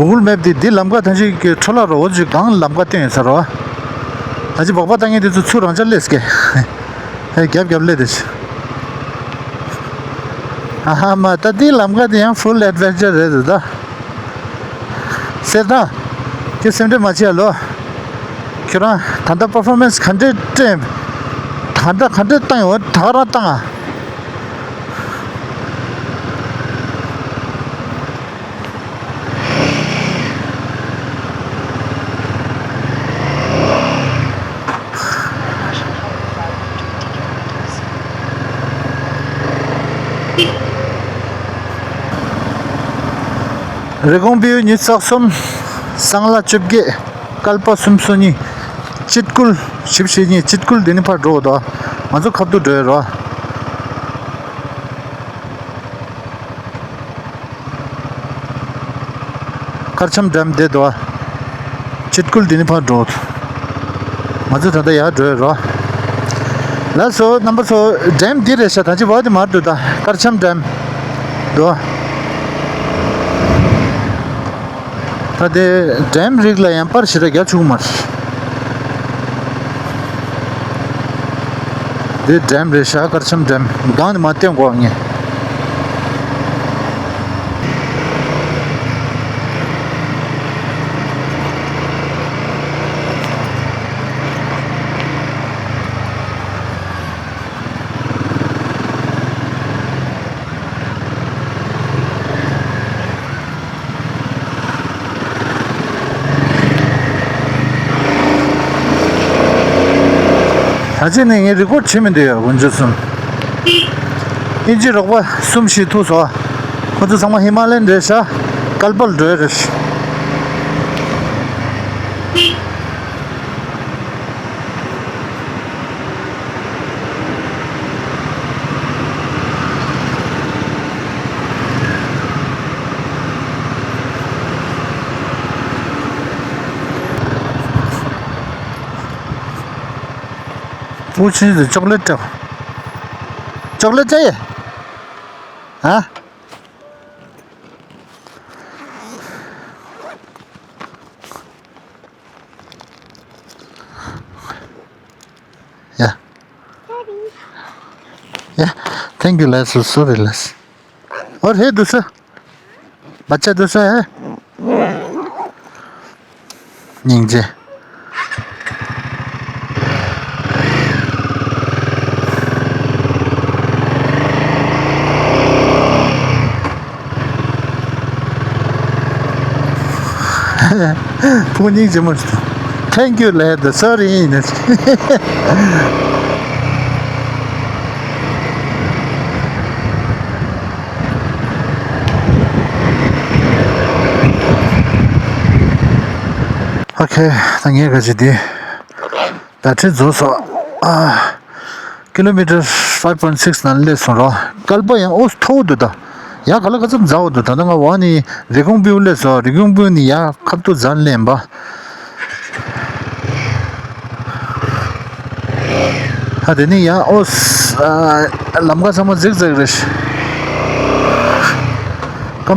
Google Map དེ་འདི་ལམ་ཁ་ཐང་ཅིག་གི་འཕྲོ་བརླག་རོ། འོ་ཅིག་གང་ལམ་ཁ་བསྟན་ཡོད་ས་རོ། ད་ཅི་སྦག་སྦག་བཏང་མཁན་དེ་ཚོ་ཚུར་རང་ཅག་སླེབས་ཀྱི། ཨེ་རྒྱབ་རྒྱབ་སླེབས་དེ་ཅི། ཨ་ཧ་མ། ད་འདི་ལམ་ཁ་དེ་ཡང་full adventure རེད་འདུག་ད། སེར་ཐང་། ཁྱོད་སེམས་ཁྲལ་མ་བྱེད་ཨ་ལོ། ཁྱོད་རང་ད་ལྟ་performance ག་འདྲས་སྤྲད། ད་ལྟ་ག་འདྲས་བཏང་ཡོད། ད་ག་རང་བཏང་ཨ། རི་ཀོན་བིའུ་ཉི་ཤུ་རྩ་གསུམ། སང་ལ་བཅོ་བརྒྱད། སྐལ་པ་སུམ་སོ་གཉིས། སྐྱིད་སྐུལ་བཞི་བཞི་གཉིས། སྐྱིད་སྐུལ་འདི་ནས་ཕར་འགྲོ་དོ། ང་ཚོ་ཁ་ཐུག་འགྲོ་ཡ་རོ། དཀར་ཆམ་ཌེམ་བསྡད་འདུག་སྐྱིད་སྐུལ་འདི་ནས་ཕར་འགྲོ། ང་ཚོ་ད་ལྟ་ཡར་འགྲོ་ཡ་རོ། ལགས་སོ་རྣམ་པ་ཚོ། ཌེམ་འདི་རེད་ཤག་ད་ཅི་བ་དེ་མར་འདུག་ད་དཀར་ཆམ་ཌེམ་འདུག་ད་དེ་ཌེམ་རིགས་ལ་ཡང་པར་ཞེ་དྲག་རྒྱག་ཆོག་གི་མ་རེད། འདི་ཌེམ་རེད་ཤག་དཀར་ཆམ་ཌེམ། སྒང་ནས་མར་བསྟན་དགོས་ངས། ད་ཅི་ནས་ངས་རི་ཀོཌ་བྱེད་མི་འདོད་ཡ། དཀོན་མཆོག་གསུམ། ཨིན་ཇི་རོགས་པ་གསུམ་ཞིག་ཐུག་སོང་། ཁོ་ཚོ་ཚང་མ་ཧི་མ་ལ་ཡན་རེད་ཤག་སྐལ་པ་ལ་འགྲོ་ཡ་རེད། པུ་ཆིན་ཟེར་ཅོག་ལེ་ཊི་སྤྲད། ཅོག་ལེ་ཊི་चाहिए? हाँ? या। या। Thank you लस। सॉरी लस। और है दूसरा? बच्चा दूसरा है? ཉིང་རྗེ། ཕུ་ཉིང་རྗེ་མོ་ཞིག་འདུག Thank you ལབ་དང་། Sorry ཡིན་ནས། ཨོ་ཁེ། ད་ངས་ག་ཅི་དེ། བེ་ཊི་རི་རྫོགས་སོང་། ཨ། ཀི་ལོ་མི་ཊར་ཕའིབ་པོའིན་སིགས་ནང་སླེབས་སོང་རོ། སྐལ་པ་ཡང་ཨོ་མཐོ་བོ་འདུག་ད། ཡ་ག་ལ་ག་ཙམ་འཛའ་བོ་འདུག་ད་ལྟ་ང་འོག་ནས་རི་ཀོན་བིའུ་སླེབས་སོང་། རི་ཀོན་བིའུ་ནས་ཡ་ཁ་ཐུག་འཛ་སླེབས་པ། ཨ་དེ་ནས་ཡང་ཨོ། ཨ། ལམ་ཁ་ཚང་མ་ཛིག་ཛེག་རེད། སྐར་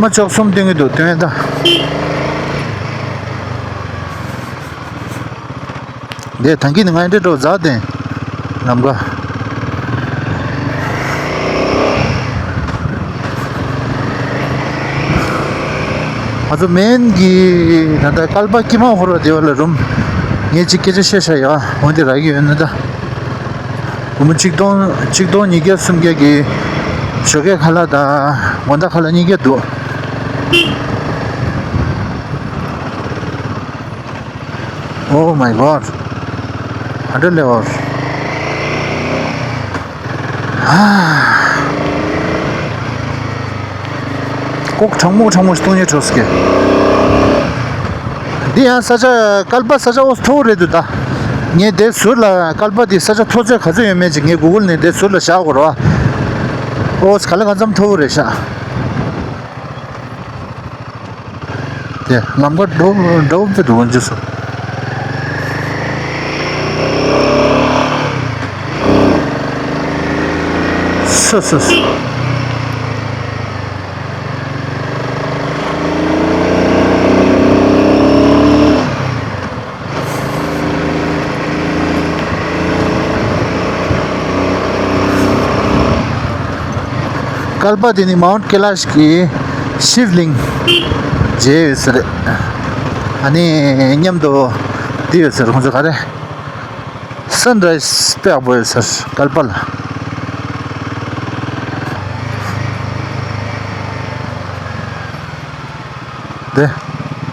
མ་བཅུ་གསུམ་སྟོན་གྱི་འདུག་སྟོན་ད། འདི་ཐང་གི་ནི་ང་འདྲེ་འགྲོ་ཛ་དེ། ལམ་ཁ། ང་ཚོ་མེན་གྱི་ད་ལྟ་སྐལ་པ་ཀི་མ་ཧོར་བ་དེ་བ་ལ་རུམ། ངས་ཅིག་སྐད་ཆ་བཤད་ཤག་ཡ། འོན་ཏེ་རག་གི་ཡོད་ན་ད། སྒོར་མོ་གཅིག་སྟོང་གཅིག་སྟོང་ཉིས་བརྒྱ་སུམ་བརྒྱ་གི་ཞོགས་ཀས་ཁ་ལག་དང་དགོང་དག་ཁ་ལག་གཉིས་བརྒྱ་འདུག Oh my God. Hundred level. ལྐོག་གྲང་མོ་གྲང་མོ་ཞིག་བཏུང་ཉེ་གྲོས་ཀྱི། འདི་ཡང་ས་ཆ་སྐལ་པ་ས་ཆ་ཨོ་མཐོ་བོ་རེད་འདུག་ད། ངས་དེ་ཟུར་ལ་སྐལ་པ་འདི་ས་ཆ་མཐོ་ཚད་ག་ཚོད་ཡོད་མེད་ཅིག་ངས་གུ་གུལ་ནས་དེ་ཟུར་ལ་བཞག་དགོས་རེད་བ། ཨོ་ག་ལ་གང་འཚམ་མཐོ་བོ་རེད་ཤག་དེ་ལམ་ཁ་འགྲོ་འགྲོ་བ་དཔེ་འདུག་འོན་ཅི་སོ། སོ་སོ་སོ། སྐལ་པ་དེ་ནི་མའུནཊ་ཀེ་ལཱཤ་གི་ཤིབ་ལིང་མཇལ་ཡོད་ས་རེད། ཨ་ནི་མཉམ་དུ་དེ་ཡོད་ས་རེད། ཁོང་ཚོ་ག་རེ་སན་རའི་སི་དཔེ་ཡག་པོ་ཡོད་ས་རེད་སྐལ་པ་ལ། དེ།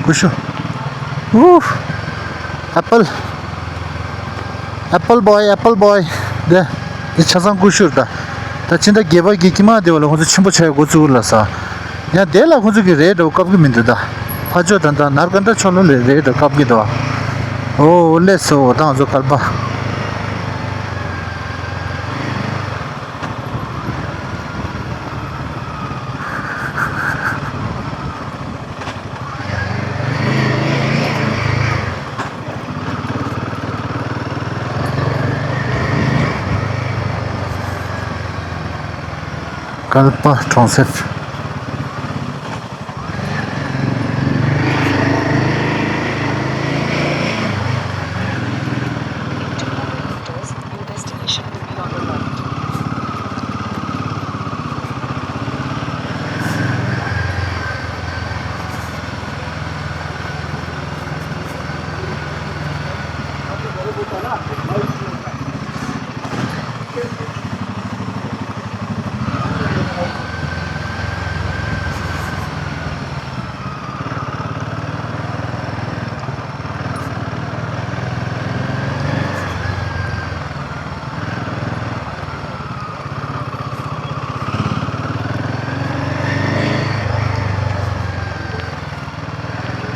ཀུ་ཤུ། ཨུ། ཨེ་པལ། ཨེ་པལ་བོའི། ཨེ་པལ་བོའི། དེ། དེ་ཆ་ཚང་ཀུ་ཤུ་རེད་ད། ད་ཕྱི་ཟླ་བརྒྱད་པ་གི་ཀི་མ་དེ་བ་ལ་ཁོང་ཚོ་ཆེན་པོ་ཆགས་འགོ་བཙུགས་ལ་ས། ཡང་དེ་ལ་ཁོ་ཚོ་གི་རེད་འགྲོ་བཀབ་གི་མི་འདུག་ད། ཕ་ཆོས་ད་ལྟ་ནར་ཀ་འདྲ་ཆོ་ལོ་ལས་རེད་འགྲོ་བཀབ་གི་འདུག་ཨོ་ལས་སོ་ད་ང་ཚོ་སྐལ་པ། སྐལ་པ་གྲོང་གསེབ། In two hundred meters, your destination will be on the left.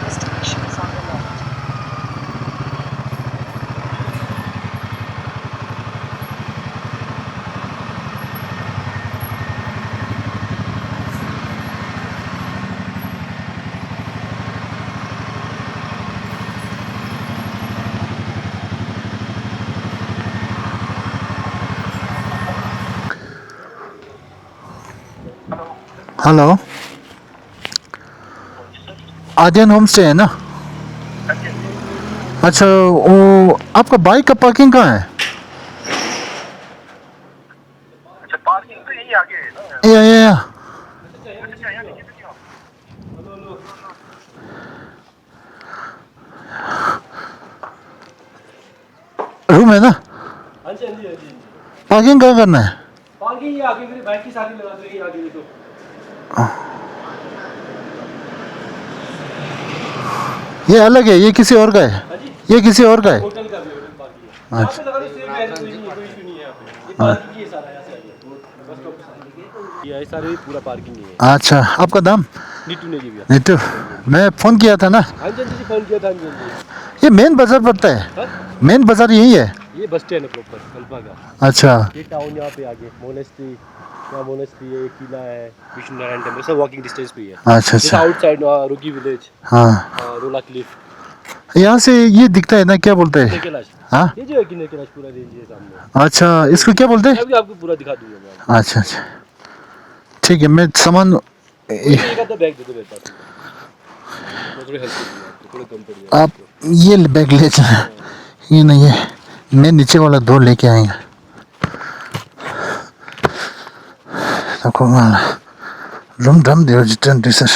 Destination is on the left. Hello, Aryan homestay है ना? अच्छा, वो आपका बाइक का पार्किंग कहाँ है? अच्छा, पार्किंग तो यही आगे है ना। या, या, या। अच्छा, यहाँ नीचे तो नहीं आओ। रूम है ना? हाँ जी, हाँ जी, हाँ जी, हाँ जी। पार्किंग कहाँ करना है? पार्किंग ये आगे, मेरे बाइक की सारी लगा दो, ये आगे देखो। ये अलग है, ये किसी और का है? हाँ जी। ये किसी और का है? होटल का भी, होटल पार्किंग है। अच्छा। यहाँ पे लगा दो, सेफ है, कोई नहीं, कोई इशू नहीं है यहाँ पे। ये पार्किंग ही है सारा, यहाँ से आइए। ये सारे पूरा पार्किंग ही है। अच्छा, आपका नाम? नीटू नेगी भैया। नीटू, मैं फ़ोन किया था ना? हाँ जी, हाँ जी, फ़ोन किया था, हाँ जी, हाँ जी। ये मेन बाज़ार पड़ता है? हाँ? मेन बाज़ार यही है? ये बस स्टैंड है प्रॉपर, कल्पा का। अच्छा। ये टाउन यहाँ पे आगे, मोनेस्ट्री, यहाँ मोनेस्ट्री है, किला है, विष्णु नारायण टेम्पल, सब वॉकिंग डिस्टेंस पे ही है। अच्छा, जैसे अच्छा। आउटसाइड, वहाँ रोगी विलेज, हाँ। हाँ, रोला क्लिफ। यहाँ से ये दिखता है ना, क्या बोलते हैं? किन्नर कैलाश। हाँ? ये जो है किन्नर कैलाश पूरा रेंज है सामने। अच्छा, इसको क्या बोलते हैं? अभी आपको पूरा दिखा दूंगा मैं। अच्छा, अच्छा। ठीक है, मैं सामान ये एक आधा बैग दे दो मेरे पास। मैं थोड़ी हेल्प कर दूंगा आपको, थोड़ा कम पड़ जाएगा आप आपको। ये ले बैग ले चला। ये नहीं है, मैं नीचे वाला दो लेके आएंगे। देखो, हाँ, रूम डम दियो जितने डिसर।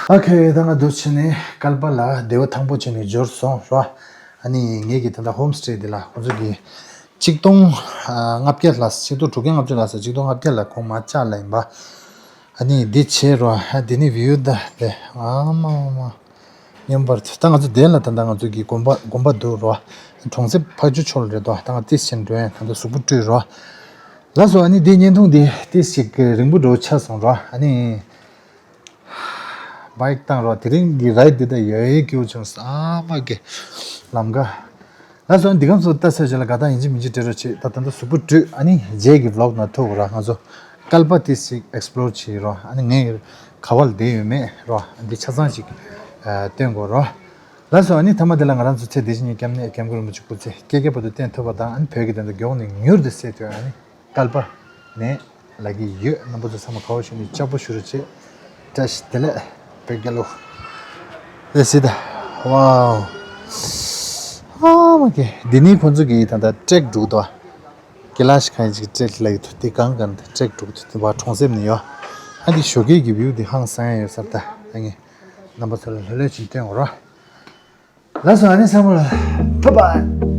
ཨོ་ཁེ། ད་ང་འདུག་བྱས་ནས་སྐལ་པ་ལ་བདེ་བ་ཐང་པོ་བྱས་ནས་འབྱོར་སོང་ར། ཨ་ནི་ངེད་ཀྱི་ད་ལྟ་ཧོམ་སི་ཊེ་འདི་ལ་ཁོང་ཚོ་གིས་ཆིག་སྟོང་ལྔ་བརྒྱ་ལ་ཆིག་སྟོང་དྲུག་བརྒྱ་ལྔ་བཅུ་ལ་ཆིག་སྟོང་ལྔ་བརྒྱ་ལ་གོང་མ་བཅག་ལ་ཡིན་པ། ཨ་ནི་འདི་བྱས་རོ། ཨ་འདི་ནི་བིའུ་ད་དེ་ཨ་མ་མ་མ། མཉམ་པར་ད་ང་ཚོ་དེ་ལ་ད་ལྟ་ང་ཚོ་གི་དགོན་པ་དགོན་པ་འདུག་རོ། གྲོང་གསེབ་ཕ་ཇུ་ཆོལ་རེད་དོ། ད་ང་ཏིས་ཆེན་འགྲོ་ཡན་ད་ལྟ་གཟུགས་པོ་བཀྲུས་རོ། ལགས་སོ། ཨ་ནི་འདི་བརྙན་ཐུང་འདི་ཏིས་ཞིག་རིང་པོ་འགྲོ་ཆགས་སོང་རོ། ཨ་ནི་བའིག་བཏང་རོ། དེ་རིང་གི་རའིད་འདི་ད་ཡོད་ཡོད་སྐྱིད་པོ་བྱུང་སོང་། ཨ་མ་གི་ལམ་ཀ། ལགས་སོ། འདི་གམ་སོ་ལྟ་ས་ཞིག་ལ་ག་ད་ཡིན་གཅིག་མིན་གཅིག་སྤྲད་རོགས་བྱེད། ད་ད་ལྟ་གཟུགས་པོ་བཀྲུས། ཨ་ནི་རྗེས་ཀྱི་བི་ལོག་ནང་ཐུག་ར། ང་ཚོ་སྐལ་པ་ཏིས་ཞིག་ཨེགས་པི་ལོར་བྱེད་རོགས། ཨ་ནི་ངས་ག་བ་ལ་བསྡད་ཡོད་མེད་རོ། འདི་ཆ་ཚང་ཞིག་ཨ་སྟོན་དགོས་རོ། ལགས་སོ། ཨ་ནི་མཐའ་མ་དེ་ལ་ང་རང་ཚོ་ཚེ་འདི་ཕྱི་གཉིས་སྐྱབས་གནས་སྐྱབས་མགོན་རིན་པོ་ཆེ་སྐུ་ཚེ་བསྐལ་བརྒྱ་བར་དུ་བརྟན་ཐུབ་པ་དང་། ཨ་ནི་བོད་ཀྱི་དོན་དུ་མགྱོགས་ནས་མྱུར་དུ་སེལ་ཐུབ། ཨ་ནི་སྐལ་པ་ནས་ལབ་ཀྱི་ཡོད། རྣམ་པ་ཚོ་ཚང་མ་ག་བ་ཞུ་ནས་ལྕགས་པོ་ཞུ་རོགས་བྱེད། བཀྲ་ཤིས་བདེ་ལེགས། བོད་རྒྱལ་ལོ། ཨེ་སི་ད། ཝའོ། ཨ་མ་གི་འདི་ནི་ཁོང་ཚོ་གི་ད་ལྟ་ཊེག་འགྲོ་གི་འདུག་ཨ། ཀི་ལཱཤ་ཁ་ཅིག་ཊེག་ལབ་ཀྱི་འདུག་དེ་གང་གང་དུ་ཊེག་འགྲོ་གི་འདུག་དེ་བ་གྲོང་གསེབ་ནས་ཡོད། ཨ་འདི་ཞོགས་ཀས་ཀྱི་བིའུ་འདི་ཧང་སང་ཡ་ཡོད་ས་རེད་ད། ཨ་ངས་རྣམ་པ་ཚོ་ལ་ལྷོད་ལྷོད་ཅིག་སྟོན་དགོས་རོ། ལགས་སོ། ཨ་ནི་ཚང་མ་ལ་བྷའི་བྷའི།